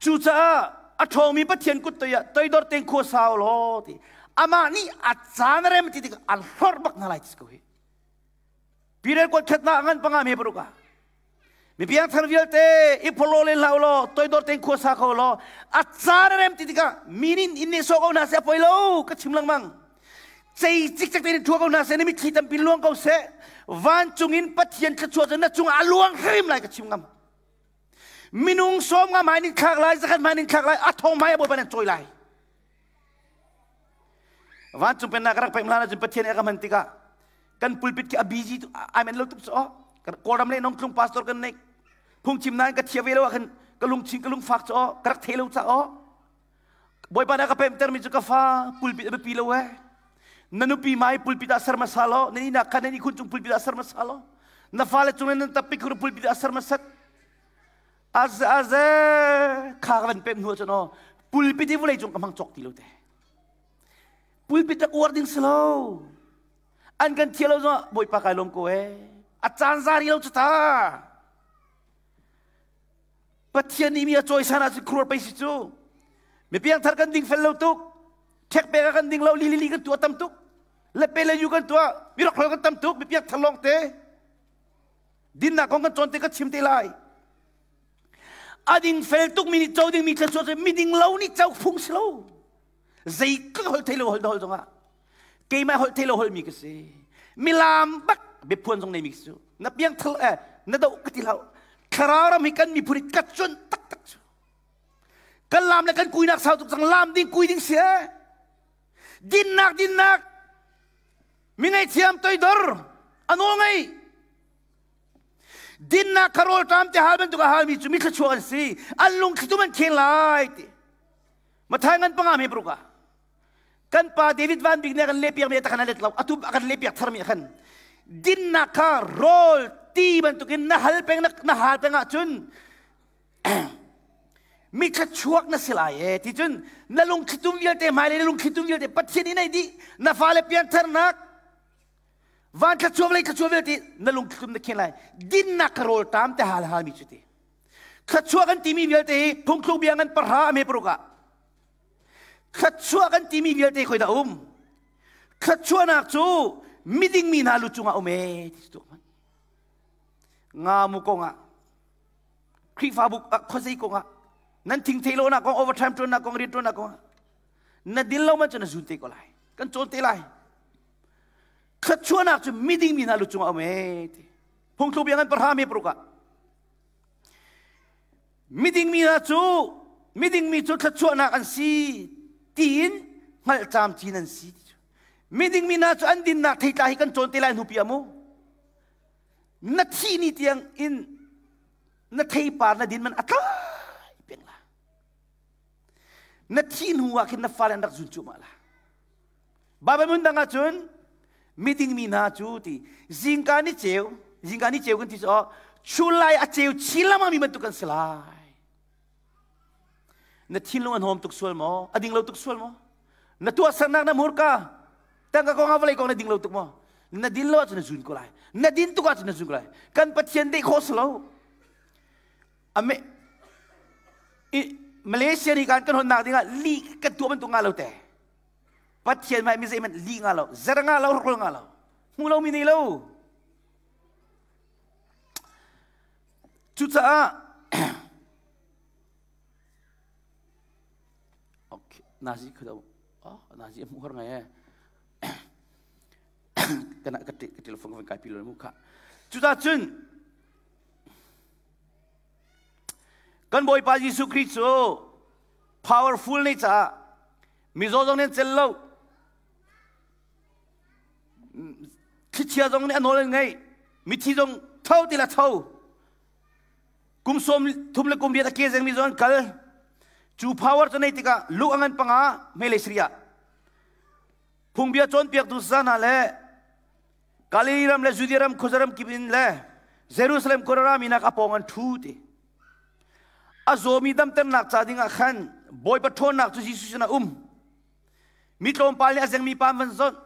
Cucaah a ṭhawngmi Pathian kut toi ah toidor tein khua sau law ti amah nih a caan a rem ti tikah an hlorh bak hna lai ti ko hi. Peter kuat khatnak ngan panga me paruk ah mi piangthar vialte i pholo len hlah law toidor tein khua sa ko law a caan a rem ti tikah mi nih in nih sawh ko hna seh a poi lo ka chim lengmang cei cikcek tein ṭhua ko hna seh na mitthli tampi luang ko seh vancung in Pathian thluachuah cu na cungah a luang hrim lai ka chim ngam. Minung 50 hmai nin thlak lai, 100 hmai nin thlak lai, a thong hmai a Bawipa nih an cawi lai. Vancung pennak ka rak pek hlan ahcun Pathian nih a ka hman tikah kan pulpit khi a busy ai men lo tuk cu Kawlram le nongtlung pastor kan neih phungchim nain ka thia ve lo ah khan ka lungchin ka lungfak cu ka rak thei lo ca aw Bawipa nih a ka pemtermi cu ka fa pulpit a biapi lo eh. Na nupi mai pulpit ah ser hmasa law, na ihnak kha nan ihkhun cung pulpit ah ser hmasa law. Na fale cung nan tappi khur pulpit a ser masat. Aze aze kha ka van pem hnu cun aw pulpit hi vulei cung ka hmang cawk ti lo te. Pulpit rak uar ding si lo. An kan thial lo zong Bawipa kai lawm ko ee. A caan zari lo cu ta. Pathian nih mi a cawisan ahcun khuruar pei si cu. Mi piangthar kan ding fel lo tuk. Ṭhek pek ah kan ding lo, li li li kan tuah tam tuk. Le pe le yu kan tuah, mi rokrol kan tam tuk, mi piangthar lawng te. Dinnak kong kan cawn te ka chim te lai. A ding fel tuk mi nih co ding mi thluachuah cu miding lo nih co phung si lo. Zei ka holh thei lo holh holh zongah keimah holh thei lo holh mi ka si. Milam bak biaphuan zong nei mi cu. Na piang thal eh na do ka ti hlau. Thlarau ram hi kan miphun hi ka cuan taktak cu. Kan lam le kan kuinak sau tuk cang lam ding kui ding si eh. Dinnak dinnak mi ngaihthiam toidor a nawl ngei dinnak kha rawl ṭam te hal bantuk a halmi cu mi thluachuak an si an lungthlitum an kheng lai ti Mathai ngan panga me paruk ah kan pa David Van Bik nih a kan lehpiak mi a kan let lo atu a kan lehpiak tharmi a khan dinnak kha rawl ti bantukin na hal peng na hal peng ahcun mi thluachuak na si lai e ti cun na lungthlitum vialte hmailei na lungthlitum vialte Pathian i nei dih na fale piantharnak van thluachuak lei thluachuak vialte na lungthlitum na khen lai dinnak ka rawl tam te hal hal mi cu ti thluachuah kan timi vialte hi phungthluk bia ngan pahra ame paruk ah thluachuah kan timi vialte khoi dah um thluachuahnak cu miding mi hna lu cungah um e ti tu nga mu kong ah Khrihfabu khuazei kong ah nan thingthei lo nak kong overtime ṭuan nak kong rian ṭuan nak kong na din lo man cu na zun te ko lai kan cawn te lai thluachuahnak cu miding mi hna lu cungah um e ti phungthluk bia ngan pahra me paruk ah miding mi hna cu miding mi cu thluachuahnak an si tiin hngalh camcin an si miding mi hna cu an dinnak theitlai hi kan cawn te lai hnu pi amu na thih ni tiang in na theipar na din man a tlai peng la na thih hnu ah khin na fale an rak zun cuahmah la Bible mun dang ah cun miding mi hna cu ti zingka ni ceu zingka ni ceu kan ti cu chulai a ceu chin lama mi bantuk kan si lai Na thinlung a hnawm tuk sual maw? A ding lo tuk sual maw? Na tuahsernak na hmurka tangka kong ah vawlei kong na ding lo tuk maw? Na din lo ahcun na zun ko lai. Na din tuk ahcun na zun ko lai. Kan Pathian deh khawh si lo. Ame Malaysia nih kan kan honnak dingah li kan tuah bantuk nga lo te. Pathian mai mi zeihmanh li nga lo, zer nga lo, rol nga lo. Hmu lo mi nei lo. Cucaah Okay, nazi kha oh nazi mu har ngai eh. Kana ka ka telefon ka kai pi lo mu kha. Cuta cun kan Bawipa Jesuh Khrih cu powerful nei caah mizaw zong nih cel lo thlichia zong nih a nawl an ngei mithi zong tho ti la tho kum sawm thum le kum riat a ke zengmi zong an kal cu power cu nei tikah lu a ngan panga hmeilei Syria phungbia cawnpiaktu sana le Galilee ram le Judea ram khuaza ram kip in le Jerusalem khua rami nak a pawng an ṭhu ti a zawmi damternak ca dingah khan Bawipa ṭhawnnak cu Jesuh sinah um mi tlawmpal nih a zengmi pa an van zonh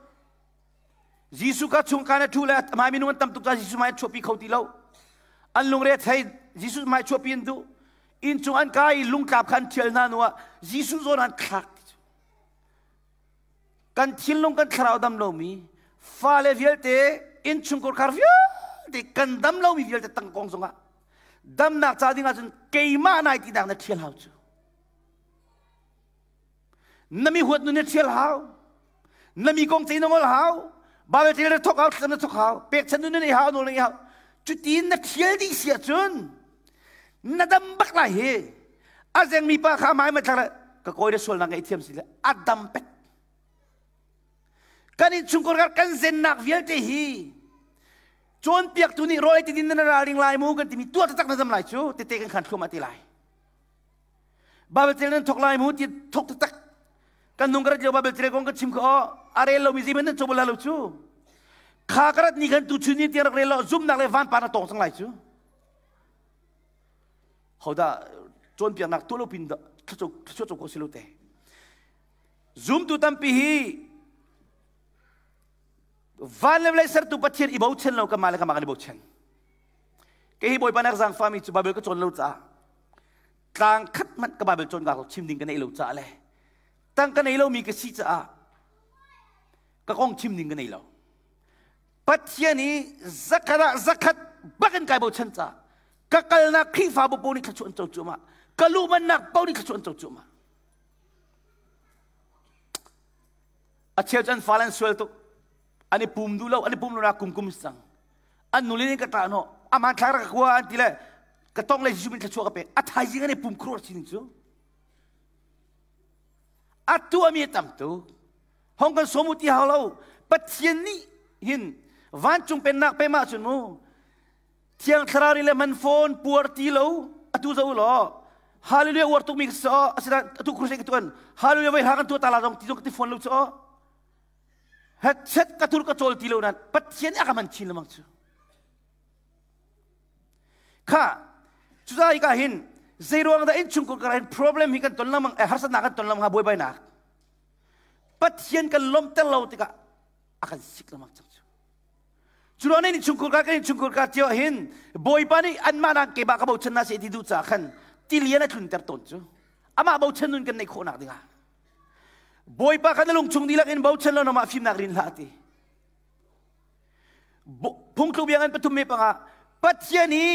Jesuh kha chungkhan a ṭhu le hmai minung an tam tuk caah Jesuh hmai an chuahpi kho ti lo. An lungre a thei. Jesuh hmai chuahpi an duh. Inn cung an kai i lungtlap kha an ṭhial hna hnuah Jesuh zawn an thlak. Kan thinlung kan thlarau dam lomi fale vialte innchungkhar khar vialte kan dam lomi vialte tangkong zongah damnak ca ding ahcun keimah nai tinak na ṭhial hau cu. Na mi huat nun na ṭhial hau. Na mi kong ceih na ngol hau. Bible ṭial na thok hau, thlacam na thok hau. Pekchanh nun na nei hau, nawl na ngei hau. Cutin na ṭhial dih si ahcun na dam bak lai hi. A zengmi pa kha hmai ma thlak ka kawi na sualnak ngaihthiam si le a dam pek. Kan innchungkhar kan zennak vialte hi cawnpiaktu nih rawl ei ti din na ralring lai mu kan timi tuah taktak na dam lai cu tete kan khan thluahmah ti lai. Bible tel nan thok lai mu ti thok taktak kan nung ka rat lio Bible tel kong kan chim kho a rel lomi zeihmanh nan coh bal lo cu. Kha ka rat ni khan tu chun ni tiang rak rel lo zumnak le vanpa na tong cang lai cu. Hodah cawnpiaknak tuah lo pin thluachuah ko si lo te. Zumtu tampi hi van le vawlei sertu Pathian i bochan lo kanmah le kanmah kan i bochan. Kei hi Bawipa nak zaangfahmi cu Bible ka cawn lo caah tlang khat hmanh ka Bible cawn ka chim ding ka neih lo caah le tang ka nei lomi ka si caah ka kong chim ding ka nei lo. Pathian i zakhat ah zakhat bakin kai bochan caah ka kalnak Khrihfabu paoh nih thluachuah an co cuahmah. Ka luhmannak paoh nih thluachuah an co cuahmah. A cheu cu an fale an sual tuk. An i pum duh lo, an i pum lo nak kum kum cang. An nule nih ka ṭah hnawh. A hmanthlak rak ka kua an ti le ka tong le Jesuh min thluachuah ka pek. A thaizing an i pum khur sining cu. A tuahmi a tam tuk. Hong kan sawm u ti hau lo. Pathian nih hin vancung pennak pe mah cun mu Thiang Thlarau nih le man phone puar ti lo atu zo law Hallelujah uar tuk mi ka si asinain atu crusade ka tuan Hallelujah voi ha kan tuah ta la zong ti zong ka ti phone lo cu headset ka tur ka cawl ti lo nan Pathian a ka man chin lemang cu kha cucaah ka hin zeiruang dah innchungkhar ka hin problem hi kan ton lengmang eh, harsatnak kan ton lengmang buaibainak Pathian kan lawmhter lo tikah a kan sik lengmang cang cu Cu ruang nih chungkhur ka kan chungkhur ka cio hin Bawipa nih anmah nak keimah ka bochan na se ti duh ca khan tilian a tlunter tawn cu amah bochan nun kan neih khawhnak dingah Bawipa kha na lungchung dihlak in bochan law namah fimnak rin hlah ti phungthluk bia ngan pathum me panga Pathian hi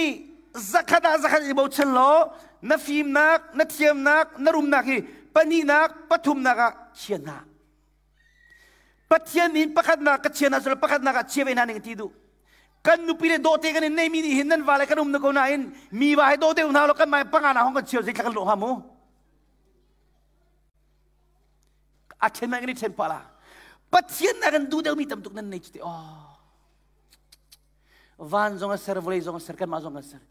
zakhat ah zakhat i bochan law na fimnak na thiamnak na rumnak hi pahnihnak pathumnak ah chia hna Pathian nih pakhatnak ka chian ahcun pakhatnak ah chia ve hna ning ti duh. Kan nupi le dawte kan in neimi nih hin nan va le kan um na ko nain mi va he daw deuh hna lo kan mai panga na hong kan chiao zeitlak kan lawh hnga mu. A ṭhen mai kan i ṭhen pah la. Pathian na kan duh deuhmi tam tuk nan nei cu te. Oh. Van zong a ser, vawlei zong a ser, kanmah zong kan ser.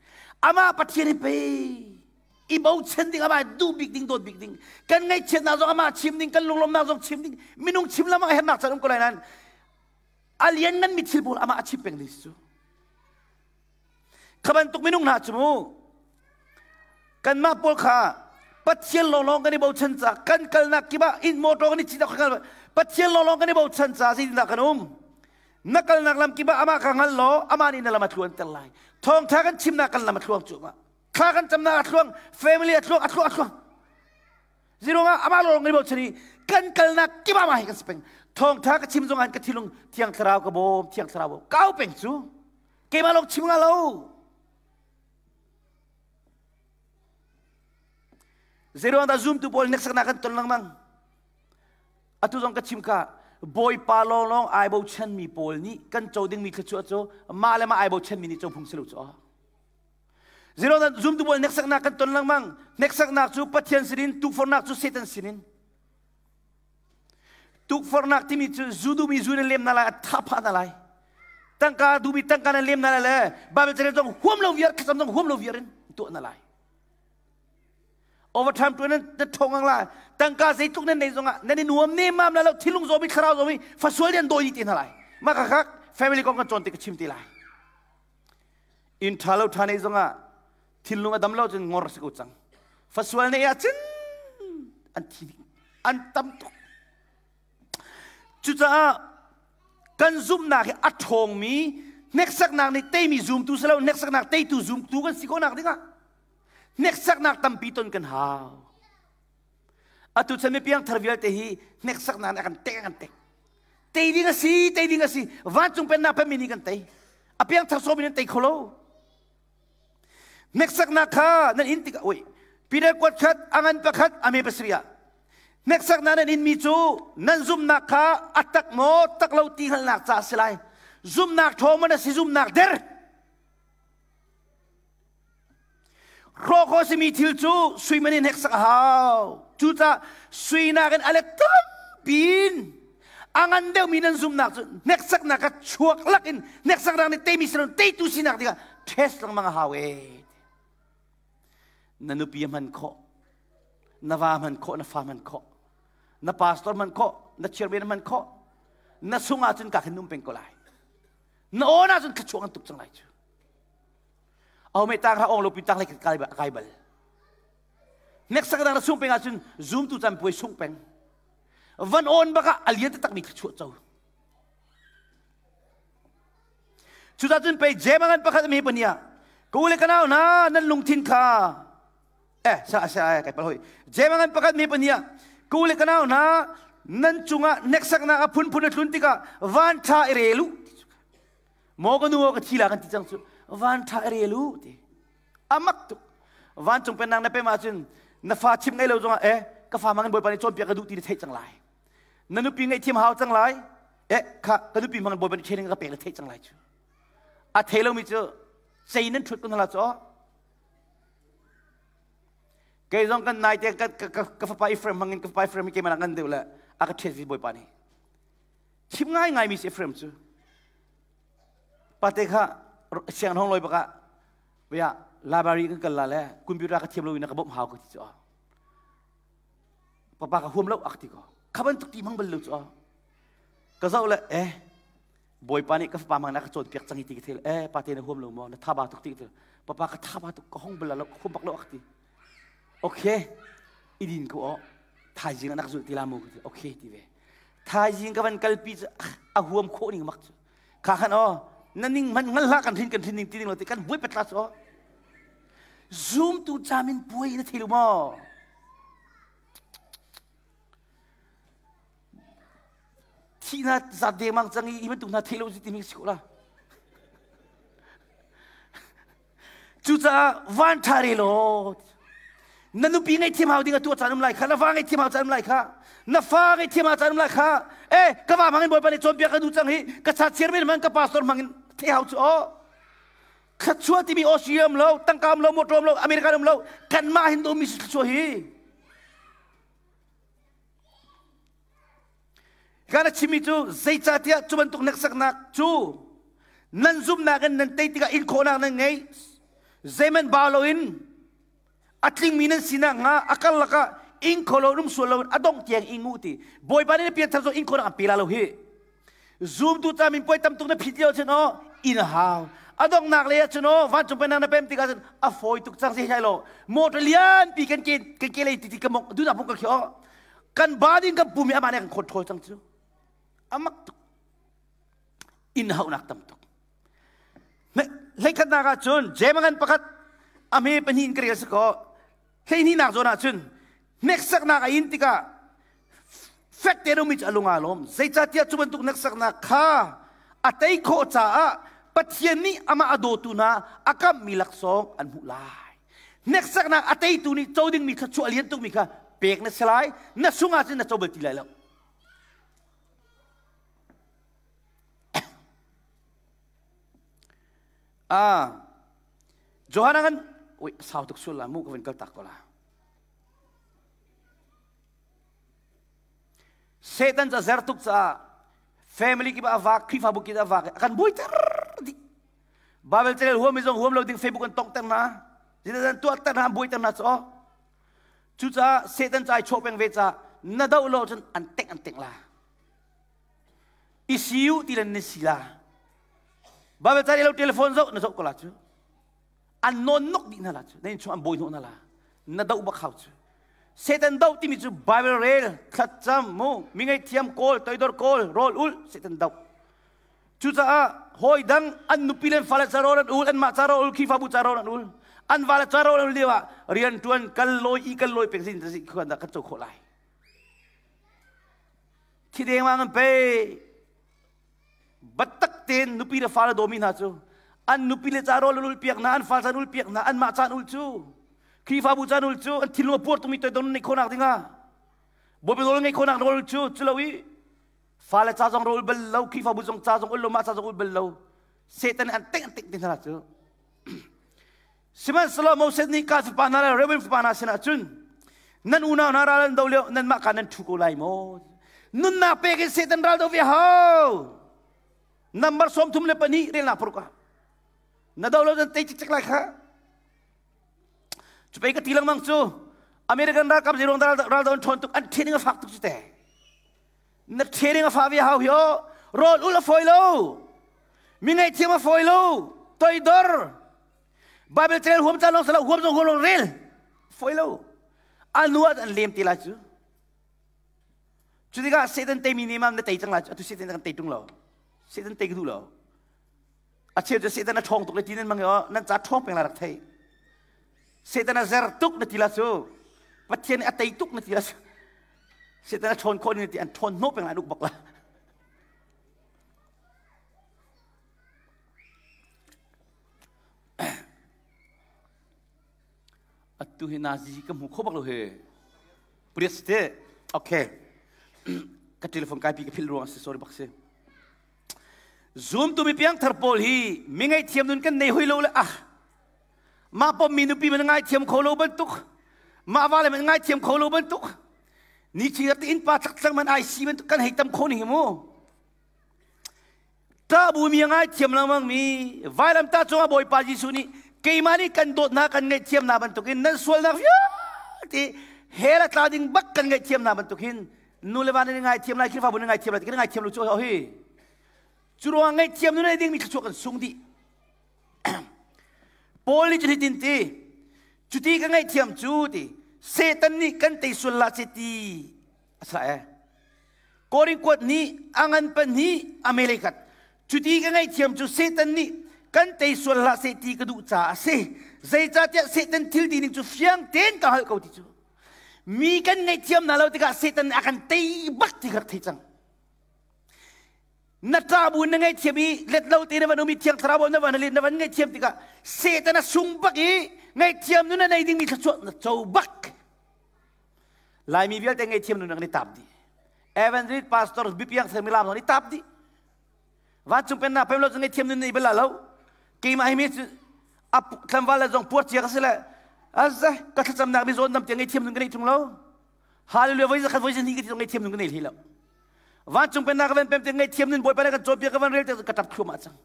Amah Pathian hi pei i bochan ding amah duh bik ding dawt bik ding kan ngaihchiatnak zong amah chim ding kan lunglawmnak zong chim ding minung chim lamang hernak caan um ko lai nain a lian ngan mi thil pawl amah a chim peng ding cu kha bantuk minung hna cu mu kanmah pawl kha Pathian lawnglawng kan i bochan ca kan kalnak kip ah inn motor kan i cit ah Pathian lawnglawng kan i bochan ca zeitindah kan um Na kalnak lam kip ah amah kha hngal law amah nih na lam a thluanter lai. Thawngṭha kan chimnak kan lam a thluang cuahmah. Thla kan camnak a thluang, family a thluang, a thluang, a thluang. Zirungah amah lawng kan i bochan i kan kalnak kip ah amah hi kan si peng. Thawngṭha ka chim zong ah ka thilung Thiang Thlarau ka bawm, Thiang Thlarau bawm. Kau peng cu. Keimah lawng chim nga lo. Zeiruang dah zumtu pawl hneksaknak kan ton lengmang? Atu zong ka chim kha Bawipa lawnglawng ai bochanmi pawl nih kan co dingmi thluachuah cu mah le mah ai bochanmi nih co phung si lo cu. Zero zumtu pawl hneksaknak kan ton lengmang. Hneksaknak cu Pathian sinin, tukforhnak cu Satan sinin. Tukforhnak timi cu zu duhmi zu na lem na lai, a tha phah na lai. Tangka duhmi tangka na lem na lai le Bible carel zong huam lo viar, thlacam zong huam lo viar in tuah na lai. Overtime tuan nan na ṭhawng ang la tangka zeitluk nan nei zongah nan i nuam nemam la lo thilung zawmi thlarau zawmi fasual nih an dawi dih te hna lai mah kha kha family kong kan cawn te ka chim te lai inn ṭha lo ṭha nei zongah thinlung a dam lo cun ngor si ko cang fasual nei ah cun an thi ding an tam tuk cucaah kan zumhnak hi a ṭhawngmi hneksaknak nih teimi zumtu si lo hneksaknak teitu zumtu kan si khawhnak dingah Hneksaknak tampi ton kan hau. Atu chan mi piangthar vialte hi hneksaknak nih a kan tek a kan tek. Tei ding a si, tei ding a si. Vancung pennak pemi nih kan tei. A piangthar sawm in an tei kho lo. Hneksaknak kha nan in tikah oi Peter kuat khat a ngan pakhat a me pasarih ah hneksaknak nan inmi cu nan zumhnak kha a tak maw tak lo ti hngalhnak caah a si lai. Zumhnak ṭhaw maw na si zumhnak der. Hrawh khawh simi thil cu sui man in hneksak a hau. Cucaah sui nakin a let tampi in a ngan deuhmi nan zumhnak cu hneksaknak kha chuak lakin hneksaknak nih teimi si lo teitu sinak dingah test lengmang a hau ee. Na nupi a hman khawh, na va hman khawh, na fa hman khawh, na pastor hman khawh, na chairman hman khawh, na sung ahcun ka khin um peng ko lai. Na awn ahcun thluachuah kan tuk cang lai cu. Aho meh tang hlah ong lo pi tang lei kai kai bal. Hneksak dang na sung peng ahcun zumtu caan puai sung peng. Van awn bak ah a lian taktak mi thluachuah co. Cucah cun pei Jemangan pakhat mi pania ka u le ka nau hna nan lungthin kha eh sa sa kai pal hoi Jemangan pakhat mi pania ka u le ka nau hna nan cungah hneksaknak a phunphun a tlun tikah van ṭha i rel u maw ka nu ka thi la kan ti cang cu van ṭha i rel u ti amak tuk vancung pennak na pem ahcun na fa chim ngei lo zongah eh ka fa mangin bawipa nih cawnpiak ka duh ti na theih cang lai na nupi ngaihthiam hau cang lai eh kha ka nupi hmang bawipa nih training ka pek le theih cang lai cu a thei lomi cu cei nan ṭhut kun hala cu kei zong kan nai te ka fapa Ephraim hmangin ka fapa Ephraim hi keimah ngan deuh le a ka ṭhiat vi bawipa nih chim ngai ngai mi si Ephraim cu pate kha siang hong loi baka bia library kan kal la le computer ka thiam lo in ka bawmh hau ka ti cu Papa ka huam lo ak ti ko. Kha bantuk ti hmang bal lo cu. Ka zoh le eh Bawipa nih ka fapa mang na ka cawnpiak cang hi ti ka thil eh pate na huam lo maw na thaba tuk ti ka papa ka thaba tuk ka hong bal lo ka huam bak lo ak ti. Okay idin ko o thaizing anak zul ti la mu ka ti okay ti ve. Thaizing ka van kalpi cu a huam khawh ning mak cu. Kha khan o na ning man ngal hlah kan hrin kan hrin ning ti ding lo ti kan buai petla cu o. Zumtu camin puai na thei lo maw? Thihna zat dengmang cang i bantuk hna thei lo si timi si ko la. Cucaah van ṭha re law na nupi ngaihthiam hau ding a tuah caan um lai kha na va ngaihthiam hau caan um lai kha na fa ngaihthiam hau caan um lai kha eh ka va hmangin bawipa nih cawnpiak ka duh cang hi ka cha chairman hmang ka pastor hmangin thei hau cu aw Thluachuah timi Australia um lo, tangka um lo, motor um lo, America um lo, kanmah hin ummi si thluachuah hi. Kan a chimmi cu zeicahtiah cu bantuk hneksaknak cu nan zumhnak in nan tei tikah in khawhnak nan ngei. Zeihmanh ba loin a tlingmi nan sinak hnga a karlak ah ing kho lo um sual lo a dongh tiang ing u ti bawipa nih na pianthar zong ing khawhnak an pe la lo hi zumtu ca min puai tam tuk na phit lio cun aw in hau a donghnak le ah cun aw vancung pennak na pem tikah cun a fawi tuk cang si hai lo motor lian pi kan ke kan ke lei ti ti ka mok dunak pung ka khi aw kan ba ding kan pum i amah nih kan control cang cu amak tuk in hauhnak tam tuk Hleikhatnak ah cun Jemangan pakhat a hme pahnih in ka rel si kaw hleihnihnak zawn ah cun hneksaknak a in tikah fek te lomi cu a lung aa lawm. Zeicahtiah cu bantuk hneksaknak kha a tei khawh caah Pathian nih amah a dawtu hna a kamhmi laksawng an hmuh lai. Hneksaknak a teitu nih co dingmi thluachuah a lian tukmi kha pek na si lai, na sung ahcun na co bal ti lai lo. Ah, Johan kan ui sau tuk sul la mu ka vin kal tak ko la. Satan ca zer tuk ca family ki ba avak Khrihfabu ki avak kan bui ter di. Bible channel huam mi zong huam lo ding Facebook an tong ter na. Zin tuah ter na bui ter na cho. Cucaah Satan ca ai chawh peng ve ca na doh lo cun an teng an teng la. I si u ti le na si la. Bible ca lo telephone zoh na zoh ko la cu. An nawn nok dih hna la cu. Na in chung an bawi hnawh hna la. Na doh bak hau cu. Satan doh timi cu Bible rel, thlacam, mu, mi ngaihthiam kawl, toidor kawl, rawl ul, Satan doh. Cucaah hawi dang an nupi le an fale ca rawl an ul, anmah ca rawl ul, Khrihfabu ca rawl an ul, an vale ca rawl an ul lio ah rian ṭuan kal lawi i kal lawi peng sin khuan dah kan co khawh lai. Thi dengmang an pe. Batak tein nupi le fale dawmi hna cu an nupi le ca rawl an ul piak hna, an fa ca an ul piak hna, anmah ca an ul cu Khrihfabu ca an ul cu an thinlung a puar tungmi toidor neih khawhnak dingah Bawipa nawl ngeih khawhnak rawl cu cu lo i fale ca zong rawl bal lo Khrihfabu zong ca zong ul lo mah ca zong ul bal lo Satan an teng an teng te hna cu Sihmanhsehlaw Moses nih Gad fapa hna le Reuben fapa hna sinah cun nan unau hna ral an do lio nanmah ka nan ṭhu ko lai maw? Nunnak pek in Satan ral do ve hau. Nambar 32 relnak paruk ah na do lo nan tei cikcek lai kha. Cu pei ka ti lengmang cu American ralkap zeiruang dah ral do an ṭhawn tuk an training a fak tuk cu te. Na training a fa ve hau hi o rawl ul a fawi lo. Mi ngaihthiam a fawi lo. Toidor. Bible rel huam caan lawng sala huam zong huam lawng rel. Fawi lo. Anu ah an lem te lai cu. Cu tikah Satan teimi nih mam na tei cang lai cu. Atu Satan kan tei tung lo. Satan tei ka duh lo. A cheu cu Satan a ṭhawng tuk le ti nan mang i nan ca ṭhawng peng la rak thei. Satan a zer tuk na ti la cu. Pathian nih a tei tuk na ti la cu. Satan a ṭhawn khawh ni ti an ṭhawn hnawh peng lai an uk bak la. Atu hi nazi ka hmu kho bak lo he. Priest te. Okay. Ka telephone kai pi ka philh ruang si sorry bak si. Zoom tu mi piang thar pawl hi mi ngaihthiam nun kan nei hoi lo le ah mah pom mi nupi man ngaithiam kho lo bantuk mah va le man ngaithiam kho lo bantuk ni chi te in pa tlak man ai si bantuk kan hei tam kho ni hi mu Ta bu mi a ngaithiam lengmang mi vailamtah cungah Bawipa Jesuh nih keimah nih kan dawtnak kan ngaihthiam hna bantukin nan sualnak vialte hell a tla ding bak kan ngaihthiam hna bantukin nu le va nan i ngaithiam lai Khrihfabu nan ngaithiam lai ti kan ngaithiam lo cu hi cu ruangah ngaihthiam nu nei dingmi thluachuah kan sung dih Paul nih cun hitin ti cuti ka ngaihthiam cu ti Satan nih kan tei sual la ce ti a sa e Korin kuat nih a ngan pahnih a melei khat. Cuti ka ngaihthiam cu Satan nih kan tei sual hlah seh ti ka duh caah a si. Zeicahtiah Satan thil ti ning cu fiang tein ka hngalh ko ti cu. Mi kan ngaihthiam hna lo tikah Satan nih a kan tei bak ti ka rak thei cang. Na ṭah bu na ngaihthiam i let lo te na van um i thiang thlarau na van na van ngaihthiam tikah Satan a sung bak i ngaihthiam nu na nei dingmi thluachuah na co bak. Laimi vialte ngaihthiam nun an i tap dih. Evangelist pastor bipiang semi lam zong i tap dih. Vancung pennak pem lo cu ngaihthiam nun nei bal lo. Keimah hi mi cu a tlamval le zong puar cia ka si le azze ka thlacamnak mi zawn dam tiang ngaihthiam nun ka nei tung lo. Hallelujah voi zakhat voi zahnih ka ti zong ngaihthiam nun ka nei hlei lo. Vancung pennak ka van pem tiang ngaihthiam nun Bawipa nih kan cawnpiak ka van rel tiang ka tap thluahmah cang.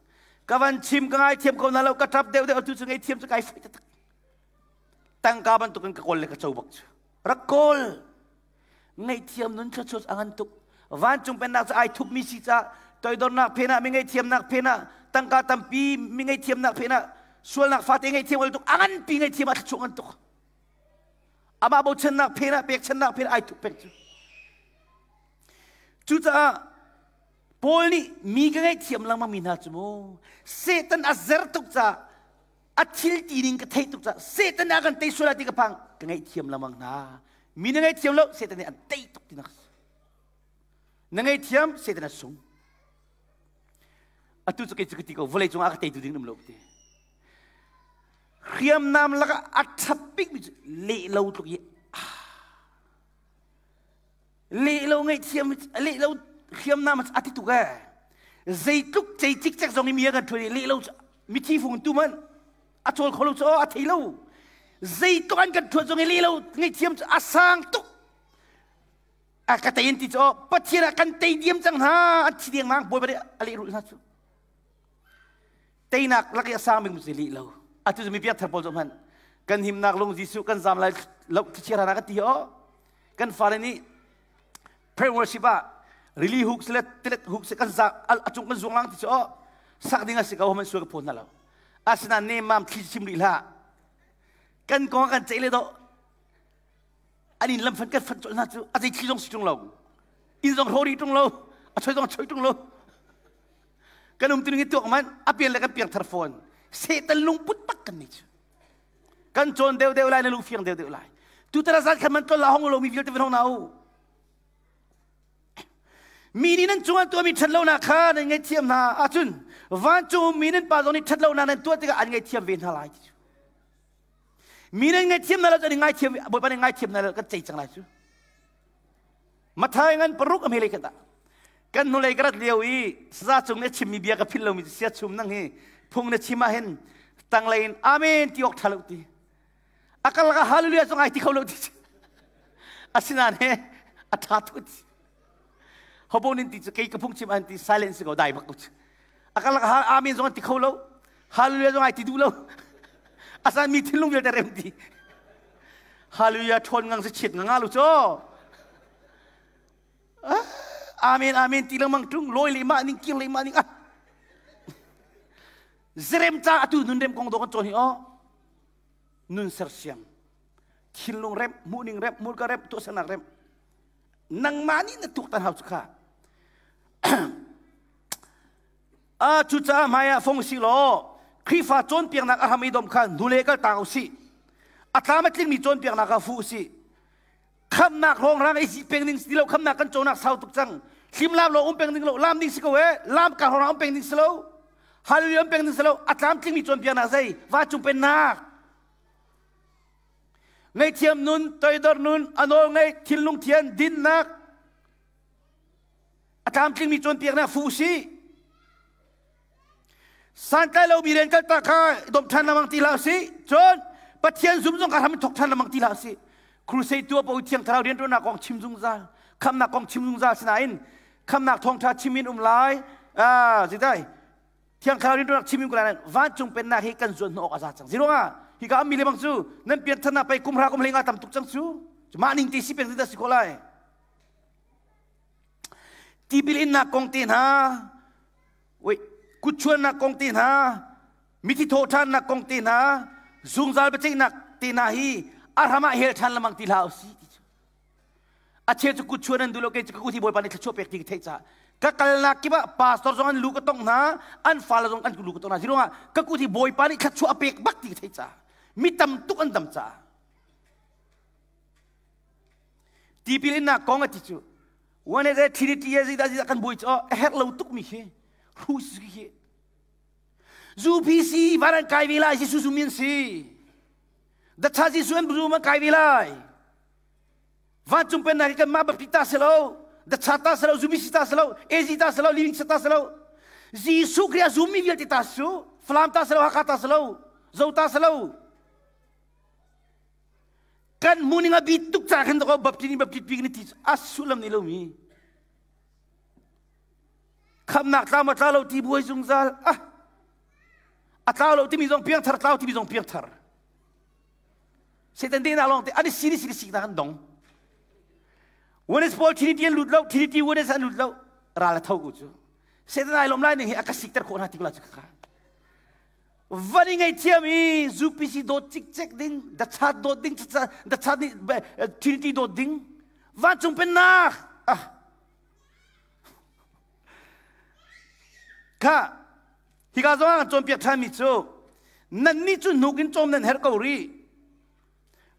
Ka van chim ka ngaithiam ko na lo ka tap deuh deuh atu cu ngaihthiam cu kai fawi taktak. Tangka bantukin ka kawl le ka co bak cu. Rak kawl. Ngaihthiam nun thluachuah a ngan tuk. Vancung pennak cu ai thupmi si caah toidornak phen ah mi ngaihthiamnak phen ah tangka tampi mi ngaihthiamnak phen ah sualnak fate ngaihthiam ol tuk a nganpi ngaihthiam ah thluachuah ngan tuk. Amah bochannak phen ah pekchannak phen ai thup peng cu. Cucaah Paul nih mi ka ngaihthiam lengmang mi hna cu mu Satan a zer tuk caah a thil ti ning ka theih tuk caah Satan a kan tei sual ti ka phang ka ngaihthiam lengmang hna mi na ngaihthiam lo Satan nih an tei tuk tinak na ngaihthiam Satan a sung atu cu kei cu ka ti ko vawlei cungah ka teitu ding um lo ti hriamnam lakah a ṭhat bikmi cu leh lo tluk i leh lo ngaihthiam leh lo hriamnam a ti tuk ee zeitluk cei cikcek zong i mi a kan ṭhuai leh lo mithi fung tu man a cawl kho lo cu a thei lo zeitluk an kan ṭhuat zong i leh lo ngaihthiam cu a sang tuk a ka tei in ti cu pathian ah kan tei diam cang hna an thi dengmang bawipa nih a lehrulh hna cu teinak lak i a sang bik cu lih lo atu cu mi piangthar pawl cu hmanh kan himnak lung Jesuh kan zam lai lo thlichia hna kan ti o kan fale nih prayer worship ah rili huk sile tilet huk se kan za a cung kan zuang lang ti cu o sak ding a si ko man sual ka phawn hna lo asinain ne mam thli chim rih hlah kan kong kan ceih le do an inn lam fan kan fan colh hna cu a zei thli zong si ṭung lo inn zong hro ri ṭung lo a choi zong a choi ṭung lo kan um tining hi tuak man a pian le kan piang thar fawn satan lungput tak kan nei cu kan cawn deuh deuh lai na lung fiang deuh deuh lai tutara zan khan man tlol la hong lo mi vialte van hong na u mi nih nan cungah tuahmi ṭhatlonak kha nan ngaihthiam hna ahcun vancung mi nan pa zong nih ṭhatlonak nan tuah tikah an ngaihthiam ve hna lai ti cu mi nan ngaihthiam hna lo cu an ngaithiam bawipa nih ngaithiam hna lo kan cei cang lai cu Mathai ngan paruk a hmelei khat ah kan hnulei ka rat lio i saza cung nih a chimmi bia ka philh lomi sia chum nang hi phung na chim ah hin tanglei in amen ti awk ṭha lo ti a karlak ah hallelujah zong ai ti kho lo ti asinain he a ṭha tuk ti hobo nin ti cu kei ka phung chim an ti silence ko dai bak ko a karlak ah amen zong an ti kho lo hallelujah zong ai ti duh lo asan mi thinlung vialte rem ti hallelujah ṭhawn ngang si chiat nga lu cho amen amen ti lengmang ṭung lawi le mah ning kir le mah ning ah. Zerem ca atu nun rem kong do kan cawn hi aw. Nun sersiam. Thinlung rem, hmuhning rem, hmurka rem, tuahsernak rem. Nangmah nih na tuk tan hau cu kha. A cucaah hmai ah fong si law Khrihfa cawnpiaknak a hram i dom kha hnule kal ta usih. A tlam a tlingmi cawnpiaknak ah fu usih. Khamnak rongrang i si peng ding si lo khamnak kan conak sau tuk cang. Hlimlam lo um peng ding lo lam ding si ko e lam ka rongrang um peng ding si lo. Hallelujah um peng ding si lo a tlam tlingmi cawnpiaknak zei va cung pennak. Ngaihthiam nun, toidor nun, a nawl ngeih, thinlung thian, dinnak, a tlamtlingmi cawnpiaknak fu usih. Santlai lomi rian kaltak kha dom ṭhan lengmang ti hlah usih. Cun Pathian zum zong kha hram in thawk ṭhan lengmang ti hlah usih. Crusade tu pa thiang thlarau rianṭuannak kong chim zungzal, khamnak kong chim zungzal sinain khamnak thawngṭha chim in um lai. Ah, zitai thiang thlarau rianṭuannak chim in kulai vancung pennak hi kan zuan hnawh awk a za cang. Ziruangah hika ammi le bang cu nan pianthannak pei kum hra kum hlei nga tam tuk cang cu. Mah ning te si peng dah si ko lai. Tipil innak kong te hna, wait, kutchuannak kong te hna, mithi thawhṭhannak kong te hna, zungzal biaceihnak te hna hi a hram ah hel ṭhan lengmang ti hlah usih ti cu. A cheu cu kutchuan an duh lo, kei cu ka kut hi Bawipa nih thluachuah pek ti ka theih caah ka kalnak kip ah pastor zong an lu ka tongh hna, an fale zong an lu ka tongh hna. Ziruangah ka kut hi Bawipa nih thluachuah a pek bak ti ka theih caah mi tam tuk an dam caah Tipil innak kong a ti cu one is a Trinity a zeidah zeidah kan buai cu a herh lo tuk mi khi hru khi UPC van an kai ve lai Jesuh zum an si Datha Jesuh an zum an kai ve lai vancung pennak hi kan mah baptist ta si lo Datha ta si lo UPC ta si lo AZ ta si lo Living ta si lo Jesuh Khrih a zummi vialte ta su Falam ta si lo Hakha ta si lo Zo ta si lo Kan hmuhning a bi tuk ca khin ko baptist ni baptist pi ni ti a sullam ni lomi. Khamnak tla ma tla lo ti buai zungzal. Ah. A tlau lo timi zong piangthar tlau timi zong piangthar. Satan te na long te ani sini sini sik na kan dong. One is Paul Trinity an lut lo, Trinity one is an lut lo. Ral a tho ku cu. Satan ai lom lai ning hi a ka sikter khawh na ti ko la cu kha. Van i ngaihthiam i UPC dawt cikcek ding, dachat dawt ding, dachat nih Trinity dawt ding, vancung pennak. Ah. Kha, hika zong ah kan cawnpiak ṭhanmi cu, nannih cu hnuk in cawm nan herh ko rih.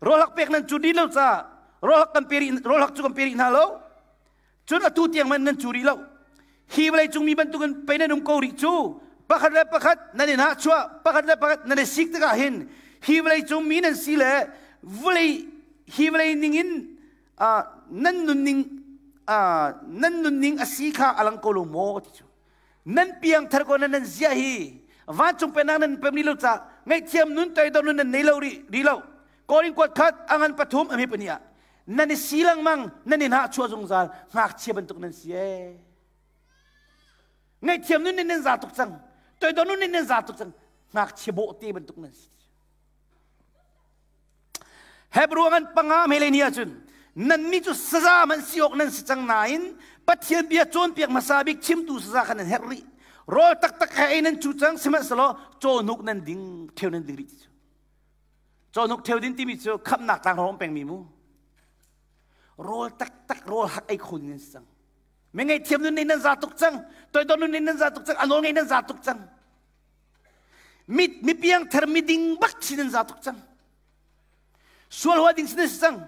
Rawlhak pek nan cu dih lo ca, rawlhak kan pe rih, rawlhak cu kan pe rih hna lo. Cun atu tiang man nan cu rih lo. Hi vawlei cung mi bantukin pei nan um ko rih cu. Pakhat le pakhat nan i nahchuah, pakhat le pakhat nan i sik tikah hin hi vawlei cung mi nan si le vawlei hi vawlei ningin nan nunning nan nunning a si kha a lang ko lo maw ti cu. Nan piangthar ko nan nan zia hi vancung pennak nan pem rih lo ca ngaihthiam nun toidor nun nan nei lo rih rih lo. Korin kuat khat a ngan pathum a mi pahnih ah nan i si lengmang nan i hnahchuah zungzal ngakchia bantuk nan si ee ngaihthiam nun in nan za tuk cang toidor nun in nan za tuk cang ngakchia bawhte bantuk nan si Hebrew ngan panga mele ni ahcun nannih cu saza man si awk nan si cang nain Pathian bia cawnpiak hmasa bik chimtu saza kha nan herh rih rawl taktak he ei nan cu cang sihmanhsehlaw cawhnuk nan ding ṭheo nan ding rih ti cu Cawhnuk ṭheo din timi cu khamnak tlanghrawng um pengmi mu. Rawl taktak rawl hak ei kho ding nan si cang. Mi ngaihthiam nun nih nan za tuk cang. Toidor nun nih nan za tuk cang. A nawl ngei nan za tuk cang. Mi mi piangthar mi ding bak si nan za tuk cang. Sual hua ding si nan si cang.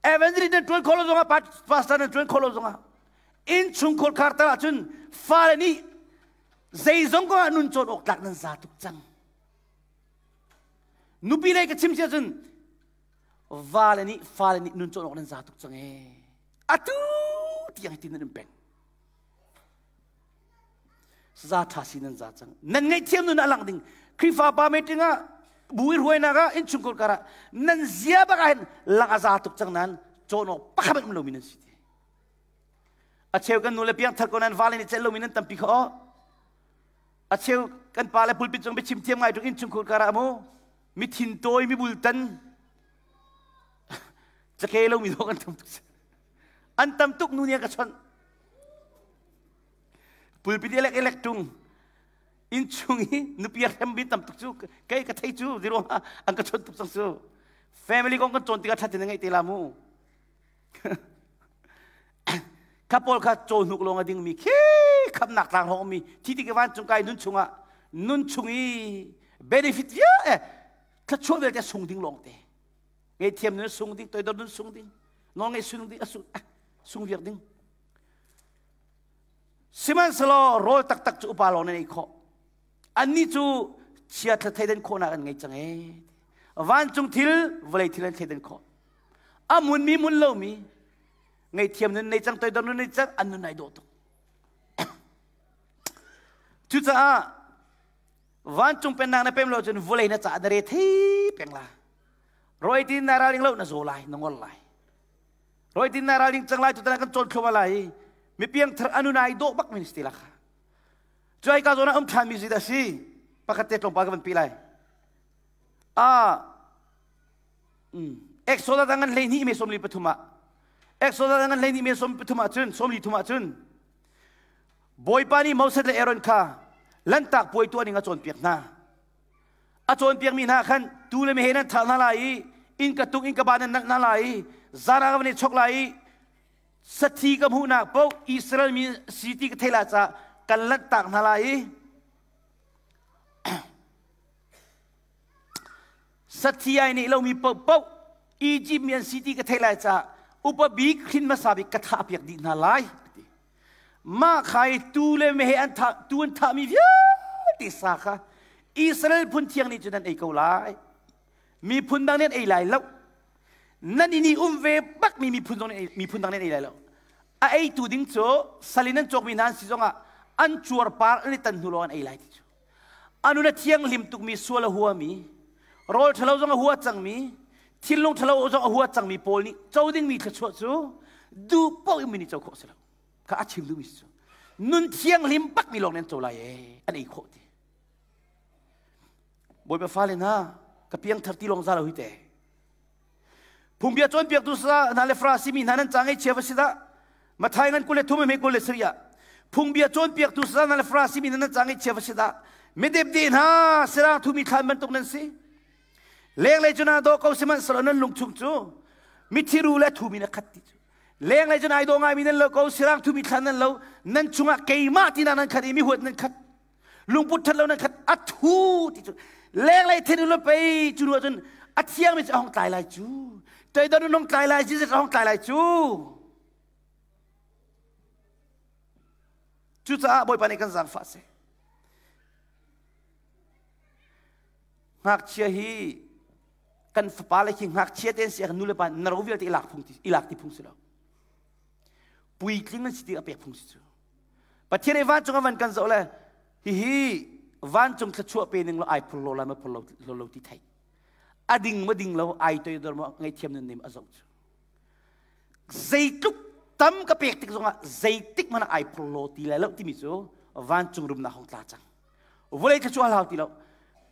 Evangelist nan ṭuan khawh lo zongah pastor nan ṭuan khawh lo zongah innchungkhar khar tal ahcun fale nih zeizong kong ah nun cawn awk tlak nan za tuk cang. Nupi lei ka chim si ahcun vale nih fale nih nun cawn awk nan za tuk cang ee. Atu tiang hi tin nan um peng. Za ṭha si nan za cang. Nan ngaihthiam nun a lang ding. Khrihfa pa meeting ah bu i hruainak ah innchungkhar kar ah nan zia bak ah hin lang a za tuk cang nan cawn awk pakhat um lomi nan si ti. A cheu kan nu le piangthar ko nan vale nih celh lomi nan tampi kho. A cheu kan pa le pulpit cung biachim thiam ngai tuk innchungkhur kar ah mu mi thin tawi mi bultan cake lo mi dawh an tam tuk an tam tuk nu nih ka chawnh pulpit elek elek tung. Innchung i nupi a hrem mi tam tuk cu kei ka thei cu ziruang ah an ka chawnh tuk cang cu. Family kong kan cawn tikah ṭhat in na ngeih te la mu. Kha pawl kha caw hnuk lawng a dingmi khi khamnak tlang lawng mi thi tik vancung kai nun chungah nun chung i benefit vialte thluachuah vialte sung ding lawng te ngei nun sung ding toidor nun sung ding nawl ngei sung ding a sung viak ding sihmanhsehlaw rawl taktak cu upa lawng nan ei khawh annih cu chia thla thleidan khawhnak an ngei cang ee vancung thil vawlei thil an thleidan khawh a munmi mun lomi ngaihthiam nun nei cang toidor nun nei cang an nun ai dawh tuk cucaah vancung pennak na pem lo cun vawlei na caah na re thei peng la roi tin na raling lo na zaw lai na ngol lai roi tin na raling cang lai tu kan cawn thloma lai mi piang thar anu nai dawh bak min si la kha cuai ka zawn ah um than mi si da si pakhat te tlawmpal ka van pi lai a Exodus ngan 12 me 43 ah Exodus ngan 12 me 33 ah cun 43 ah cun Bawipa nih Moses le Aaron kha lantak puai tuah ning a cawnpiak hna. A cawnpiakmi hna khan tu le meheh nan thah hna lai i inn ka tung inn ka ba nan nalh hna lai i zan ah ka van i chok lai i sathi ka hmuhnak paoh Israel mi si ti ka theih lai caah kan lanhtak hna lai i Sathi ai neih lomi paohpaoh Egypt mi an si ti ka theih lai caah upa bik hrin hmasa bik ka thah piak dih hna lai ti. Mah kha i tu le meheh an thah tu an thahmi vialte sa kha Israel phun thiang nih cun an ei ko lai. Miphun dang nih an ei lai lo. Nan inn i um ve bakmi miphun zong nih miphun dang nih an ei lai lo. A eitu ding cu salin an cawkmi hna an si zongah an cuarpar an i tan hnu lawng an ei lai ti cu. A nun a thianghlim tukmi sual a huami, rawl ṭhalo zong a hua cangmi, thinlung ṭhalo zong a hua cangmi pawl nih co dingmi thluachuah cu duh paoh in mi nih co khawh a si lo. Kha a chim duhmi cu nun thianghlim bakmi lawng nih an co lai ee, an ei khawh ti. Bawipa fale hna, ka piangthar ti lawng za lo hi te. Phungbia cawnpiaktu hna le Farasi mi hna nan ca ngaihchia va si dah. Mathai ngan 23 me 27 ah Phungbia cawnpiaktu hna le Farasi mi hna nan ca ngaihchia va si dah. Midepde hna sirang thumi thlan bantuk nan si. Lenglei cu na daw ko sihmanhsehlaw nan lungchung cu mithi ru le thumi na khat ti cu. Lenglei cu ai daw ngaimi nan lo ko sirang thumi thlan nan lo nan chungah keimah ti nan khat i mi huat nan khat. Lungput ṭhat lo nan khat a thu ti cu lenglei then u pei cu nu cun a thiangmi cu a hong tlai lai cu toidor nun hong tlai lai Jesus a hong tlai lai cu cucaah Bawipa nih kan zaangfah seh ngakchia hi kan fapa le khi ngakchia te an si nu le pa na ro vialte i lak phung ti i lak ti phung si lo puitling an si ti a pek phung si cu Pathian i vancung a van kan zoh le hihi vancung thluachuah pe ning lo ai phur lo lai ma phur lo lo ti thei a ding ma ding lo ai toidor ma ngaihthiam nun nim a zoh cu zeitluk tam ka pek tik zongah zeitik hmanh ai phur lo ti lai lo timi cu vancung rumnak hong tla cang vawlei thluachuah hlau ti lo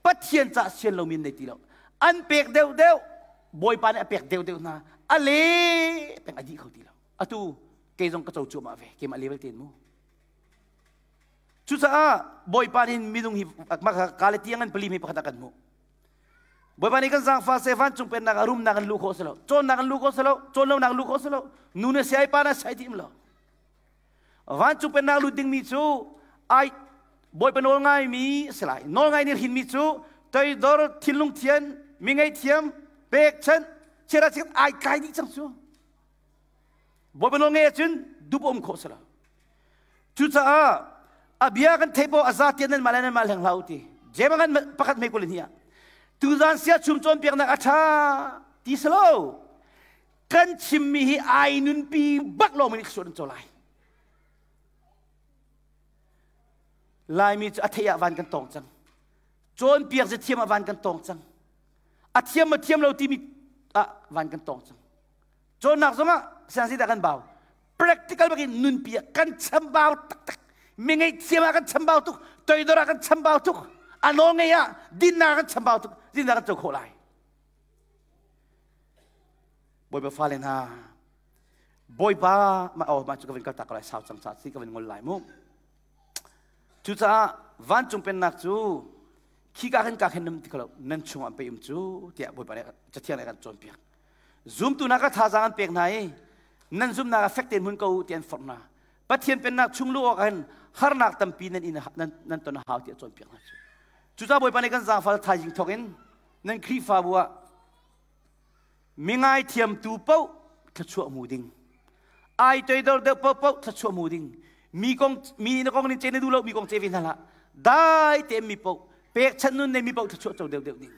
Pathian cah sian lo min nei ti lo an pek deuh deuh Bawipa nih a pek deuh deuh hna a le peng a dih kho ti lo atu kei zong ka co cuahmah ve keimah level tein mu cucaah bawipa nih minung hi kale tiang an pali mi pakhat ah kan hmuh bawipa nih kan zaangfa se vancung pennak ah rumnak an luh khawh si lo cawnnak an luh khawh si lo cawn lonak luh khawh si lo nu na siai pa na siai ti lo vancung pennak lut dingmi cu ai bawipa nawl ngaimi si lai nawl ngai nih hrinmi cu toidor thinlung thian mi ngaihthiam pekchanh chiara chiat ai tlai dih cang cu Bawipa nawl ngeih ahcun dup um khawh si lo. Cucaah a bia kan theih paoh a za tian nanmah le nanmah hleng hlah u ti. Jeim kan pakhat mei kul hnih ah tuzan sia chum cawnpiaknak a ṭha ti si lo. Kan chimmi hi ai nunpi bak lawng in suan an co lai. Laimi cu a theih ah van kan tawng cang. Cawnpiak ze thiam ah van kan tawng cang. A thiam ma thiam lo timi ah van kan tawng cang. Cawnnak zongah siangsi dah kan bau. Practical bakin nunpi ah kan chambau taktak. Mi ngeihthiam ah kan chambau tuk. Toidor ah kan chambau tuk. A nawl ngei ah dinnak ah kan chambau tuk. Dinnak kan co khawh lai. Bawipa fale hna, Bawipa, ma oh, ma cu ka vin kal tak lai sau cang ca si ka vin ngol lai mu. Cucaah vancung pennak cu khika khin ka khin nan ti kho nan chungah an pei um cu tiah Bawipa nih Cathiang nih a kan cawnpiak. Zumtu hna kha thazaang an pek hna i nan zumhnak ah fek tein hmun ko u ti an forh hna. Pathian pennak chung luh awk hin harnak tampi nan in nan, nan ton a hau tiah cawnpiak hna cu. Cucaah Bawipa nih kan zaangfal thaizing thawk in nan Khrihfabu ah mi ngaithiamtu paoh thluachuah hmu ding. Ai toidor deuh paohpaoh thluachuah hmu ding. Mi kong mi na kong nin ce na duh lo mi kong ce ve hna hlah. Dai tein mi paoh pekchanh nun nei mi paoh thluachuah co deuhdeuh ding.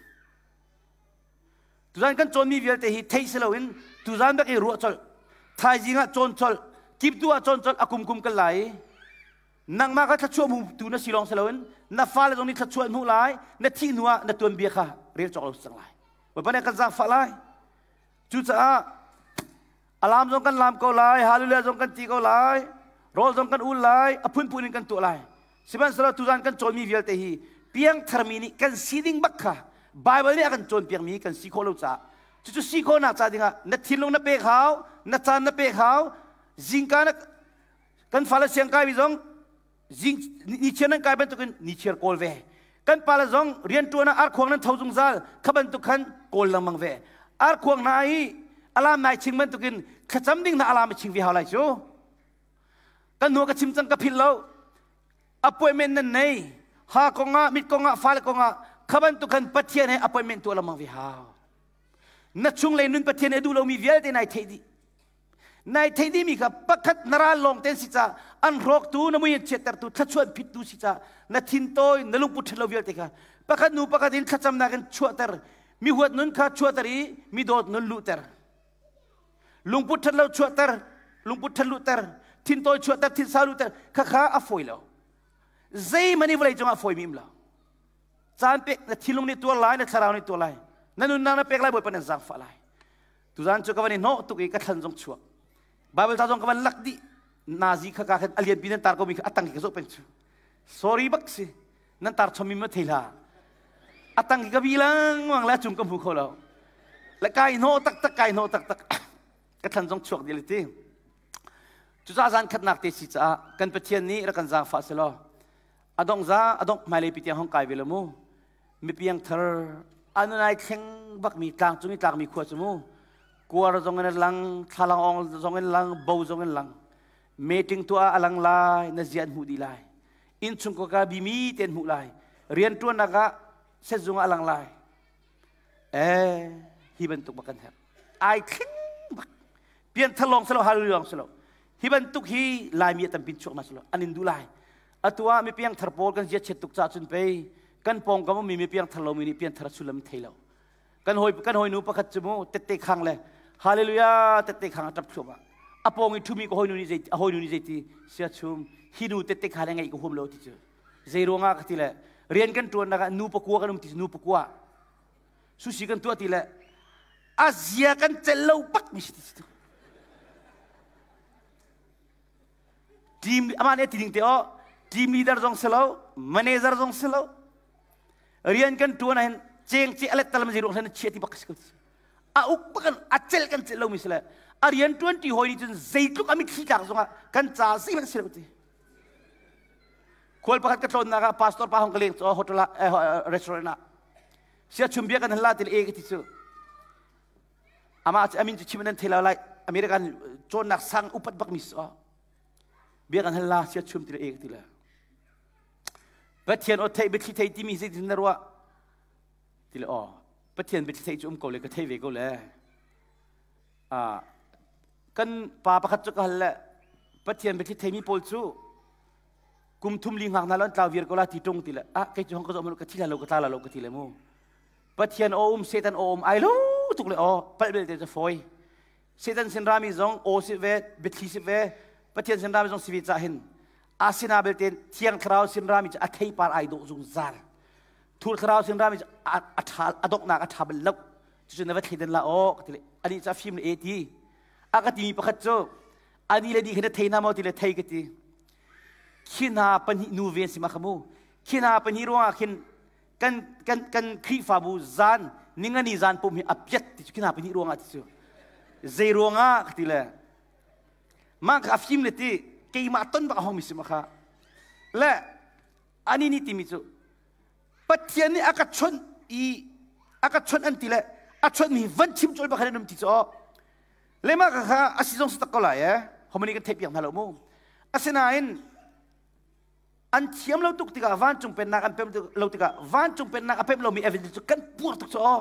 Tuzan kan cawnmi vialte hi theih si loin tuzan bak i ruah colh. Thaizing ah cawn colh, kiptu ah cawn colh, a kum kum kan lai. Nangmah kha thluachuah hmutu na si lawng si loin na fale zong nih thluachuah hmuh lai, na thih hnu ah na tuanbia kha rel cawk lo si cang lai. Bawipa nih kan zaangfah lai. Cucaah alam zong kan lam ko lai, hallelujah zong kan ti ko lai, rawl zong kan ul lai, a phunphun in kan tuah lai. Sihmanhsehlaw tuzan kan cawnmi vialte hi piangtharmi nih kan si ding bak kha Bible nih a kan cawnpiakmi kan si khawh lo caah cucu si khawhnak ca dingah na thinlung na pek hau, na caan na pek hau, zingka na kan fale siangkai mi zong zing nichiar nan kai bantukin nichiar kawl ve kan pale zong rianṭuan ah arkhuang nan tho zungzal kha bantuk khan kawl lengmang ve arkhuang hna i alam nai ching bantukin thlacam ding hna alam i ching ve hau lai cu kan hnu ka chim cang ka philh lo appointment nan nei ha kongah mit kongah fale kongah kha bantuk khan Pathian he appointment tuah lengmang ve hau na chunglei nun Pathian he duh lomi vialte nai theih dih Nai theih dihmi kha pakhat na ral lawng ten si ca an hrawktu na mui an chiattertu thluachuah an phittu si ca na thintawi na lungput ṭhalo vialte kha pakhat nu pakhat in thlacamnak in chuahter mi huat nun kha chuahter i mi dawt nun luhter lungput ṭhatlo chuahter lungput ṭhat luhter thintawi chuahter thinsau luhter kha kha a fawi lo zeihmanh i vawlei cungah a fawimi um lo caan pek na thinlung nih tuar lai na thlarau nih tuar lai na nunnak na pek lai bawipa nan zaangfah lai Tuzan cu ka van i hnawh tuk i ka thlan zong chuak. Bible ca zong ka van lak dih. Nazi kha ka khan a lianpi nan tar ko mi kha a tang ki ka zoh peng cu. Sorry bak si. Nan tar chomi ma thei hlah. A tang ki ka bi lengmang le a cung ka hmu kho lo. Le kai hnawh taktak kai hnawh taktak. Ka thlan zong chuak dih ti. Cucaah zan khatnak te si caah kan Pathian nih rak kan zaangfah selaw a dong za a dong hmailei pi tiang hong kai ve lo mu. Mipiang thar anunai thleng bakmi tlangcung i tlakmi khua cu mu kuar zong in lang thlalang ong zong in lang bo zong in lang meeting tuah a lang lai na zia an hmuh dih lai innchung ko ka bimi te an hmuh lai rianṭuannak ah sezung ah a lang lai eh hi bantuk bak kan herh ai thleng bak pianthar lawng silo hallelujah lawng silo hi bantuk hi laimi a tampin chuak na silo an in duh lai atu ah mi piangthar pawl kan zia chiat tuk ca cun pei kan pawngkam ummi mi piangthar lomi nih piangthar sullam thei lo kan hawi kan hawinu pakhat cu mu tette khang le hallelujah tette khang a tap thluahmah a pawng i ṭhumi ka hawinu nih zei a hawinu nih zeiti sia chum hi nu tette kha le ngeih ka huam lo ti cu zei ruangah ka ti le rian kan ṭuannak ah nu pakua kan um ti cu nu pakua sushi kan tuah ti le a zia kan celh lo bak mi si ti cu Team amah nih a ti ding te aw team leader zong si lo manager zong si lo rian kan tuan ahhin cheng che alet talam zei ruang hlan chia ti bak si ko a uk bak a cel kan cel lo mi si le a rian tuan ti hoi ni cun zeitluk a mitthli tlak zongah kan ca zeihmanh si lo ti khual pakhat ka tlawnnak ah pastor pa hong ka leng cho hotel ah restaurant ah sia chum bia kan hal la ti le e ka ti cu Amah cu amin cu chim nan thei lo lai. American cawnnak sang upat bak mi so. Bia kan hal la sia chum ti le ek ti le. Pathian aw thei biathli thei timi zeitin na ruah? Ti le aw Pathian biathli thei cu um ko le ka thei ve ko le. Ah kan pa pakhat cu ka hal le Pathian biathli theimi pawl cu kum thum li ngak na lo an tlau viar ko la ti tung ti le ah kei cu hong ka zoh ka thi la lo ka tla la lo ka ti le mu Pathian aw um Satan aw um ai lo tuk le aw palh belte cu fawi Satan sin rami zong aw si ve biathli si ve Pathian sin rami zong si ve cah hin asina belte thiang thlarau sin rami cu a theipar ai dawh zungzal thur thlarau sin rami cu a tha a donghnak a tha bal lo cucu na va thleidan la aw ka ti le ani cu a fim le e ti a ka timi pakhat cu ani le ni kha na thei na maw ti le thei ka ti khi hna pahnih nu ve si ma kha mu khi hna pahnih ruangah khin kan kan kan Khrihfabu zan ningani zan pum hi a piat ti cu kina pahnih ruangah ti cu zei ruangah ka ti le mah kha a fim le ti keimah ton bak a hong mi si ma kha le Ani nih timi cu Pathian nih a ka chawnh i a ka chawnh an ti le a chawnhmi van chim cawlh bakhan an um ti cu aw. Le mah kha kha a si zong si tak ko lai eh. Homani kan theih piak hna lo mu. Asinain an thiam lo tuk tikah vancung pennak an pem lo tikah vancung pennak a pem lomi evangelist cu kan puar tuk cu aw.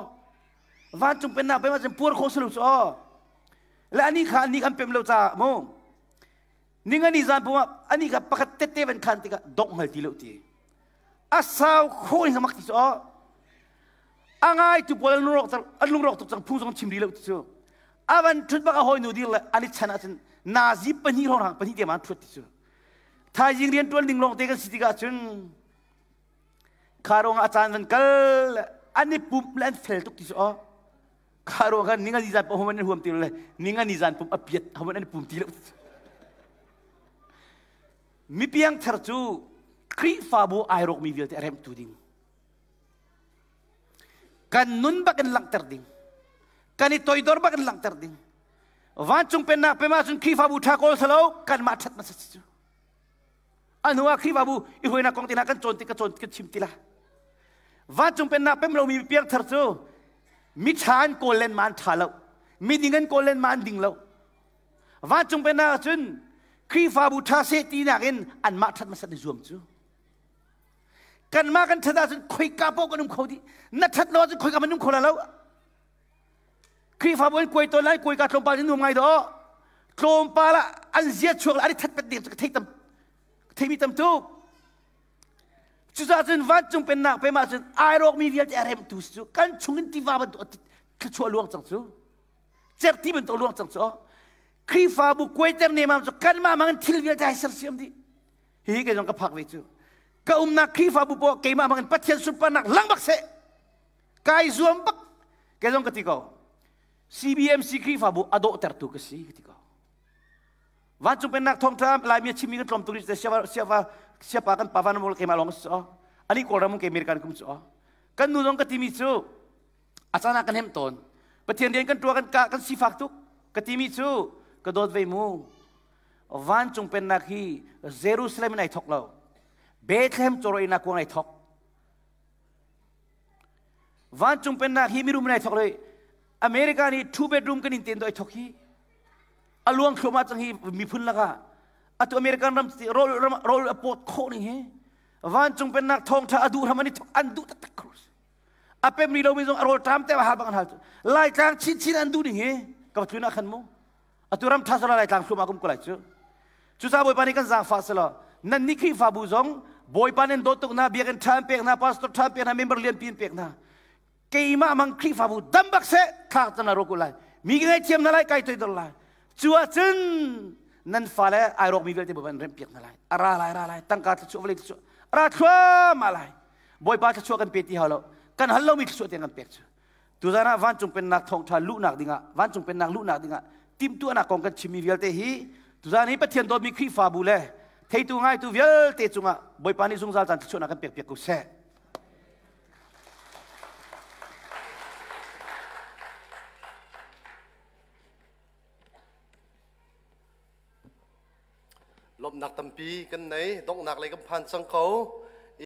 Vancung pennak pem ahcun puar khawh si lo cu aw. Le ani kha ani an pem lo caah mu. Ningani zan pum ah ani kha pakhat tette van khan tikah dongh hngal ti lo ti. A sau khawh in mak ti cu aw. A ngai tu pawl an lungrawk cang an lungrawk tuk cang phung zong chim rih lo ti cu. A van ṭhut bak a hawinu dir le an i chan ahcun nazi pahnih hrawng pahnih te ma an ṭhuat ti cu. Thaizing rian ṭuan ding lawng te kan si tikah cun kha ruangah a caan van kal an i pump le an fel tuk ti cu aw. Kha ruang khan ninga ni zan pum an huam ti lo le ninga ni zan pum a piat haman an pum ti lo. Mi piangthar cu Khrihfabu ai rawkmi vialte a remhtu ding. Kan nun bak in langhter ding. Kan i toidor bak in langhter ding. Vancung pennak pem ahcun Khrihfabu ṭha kawl salo kanmah ṭhat hmasa si cu. A hnu ah Khrihfabu i hruainak kong te hna kan cawn ti ka cawn kan chim ti la. Vancung pennak pem lomi piangthar cu mi ṭha an kawl len ma an ṭha lo. Miding an kawl len ma an ding lo. Vancung pennak ahcun Khrihfabu ṭha seh ti nakin anmah ṭhat hmasat i zuam cu. Kanmah kan ṭhat ahcun khoika paoh kan um kho dih. Na ṭhat lo ahcun khoika man um kho la lo. Khrihfabu an kuai tawn lai kuai ka tlawmpal in nuam ngai dawh. Tlawmpal ah an zia chuak le an i that pet ding cu ka thei tam theimi tam tuk. Cucaah cun vancung pennak pem ahcun ai rawkmi vialte a remtu si cu kan chungin tiva bantuk thluachuah luang cang cu. Cerhti bantuk luang cang cu. Khrihfabu kuaiter nemam cu kanmah mang in thil vialte ai sersiam dih. Hihi kei zong ka phak ve cu. Ka umnak Khrihfabu poah keimah bang in Pathian sunparnak lang bak seh. Kai zuam bak. Kei zong ka ti ko. CBMC Khrihfabu a dawhtertu ka si ka ti ko. Vancung pennak thawngṭha Laimi a chimmi kan tlawm tuk rih siapa siapa siapa kan pa van keimah lawng si cu ani Kawlram ke American kum cu kan nu zong ka timi cu a caan ah kan hemh tawn Pathian rian kan ṭuan kan ka kan sifak tuk ka timi cu ka dawt ve mu vancung pennak hi Jerusalem in ai thok lo Bethlehem cawrawinak kuang ai thok Vancung pennak hi mirum in ai thok lo America nih two bedroom kan in ten do ai thok hi a luang thluahmah cang hi miphun lakah atu American ram rawl rawl a pawt khawh ning hi vancung pennak thawngtha a duh hram an i thok an duh taktak kho a pem ri lomi zong a rawl ṭam te hal bang an hal Laitlang chinchin an duh ning hi ka tlun ah khan mu atu ram ṭha sala Laitlang thluahmah kum ko lai cu cucaah Bawipa nih kan zaangfah selaw nan nih Khrihfabu zong Bawipa nan dawt tuk na biakinn ṭha an pek na pastor ṭha an pek na member lianpi an pek na keimah mang Khrihfabu dam bak seh thlak cang la ro ko lai mi ka ngaihthiam na lai kai toidor lai cu ahcun nan fale ai rawkmi vialte Bawipa an remh piak hna lai a ra lai ra lai tangka thluachuah vawlei thluachuah a ra thluahmah lai Bawipa thluachuah kan pe ti hau lo kan hal lomi thluachuah tiang kan pek cu tuzan ah vancung pennak thawngṭha luhnak dingah vancung pennak luhnak dingah timhtuahnak kong kan chimmi vialte hi tuzan hi Pathian dawtmi Khrihfabu le theitu ngaitu vialte cungah Bawipa nih zungzal caan thluachuahnak kan pek piak ko seh. Lawmhnak tampi kan nei, donghnak lei kan phan cang ko.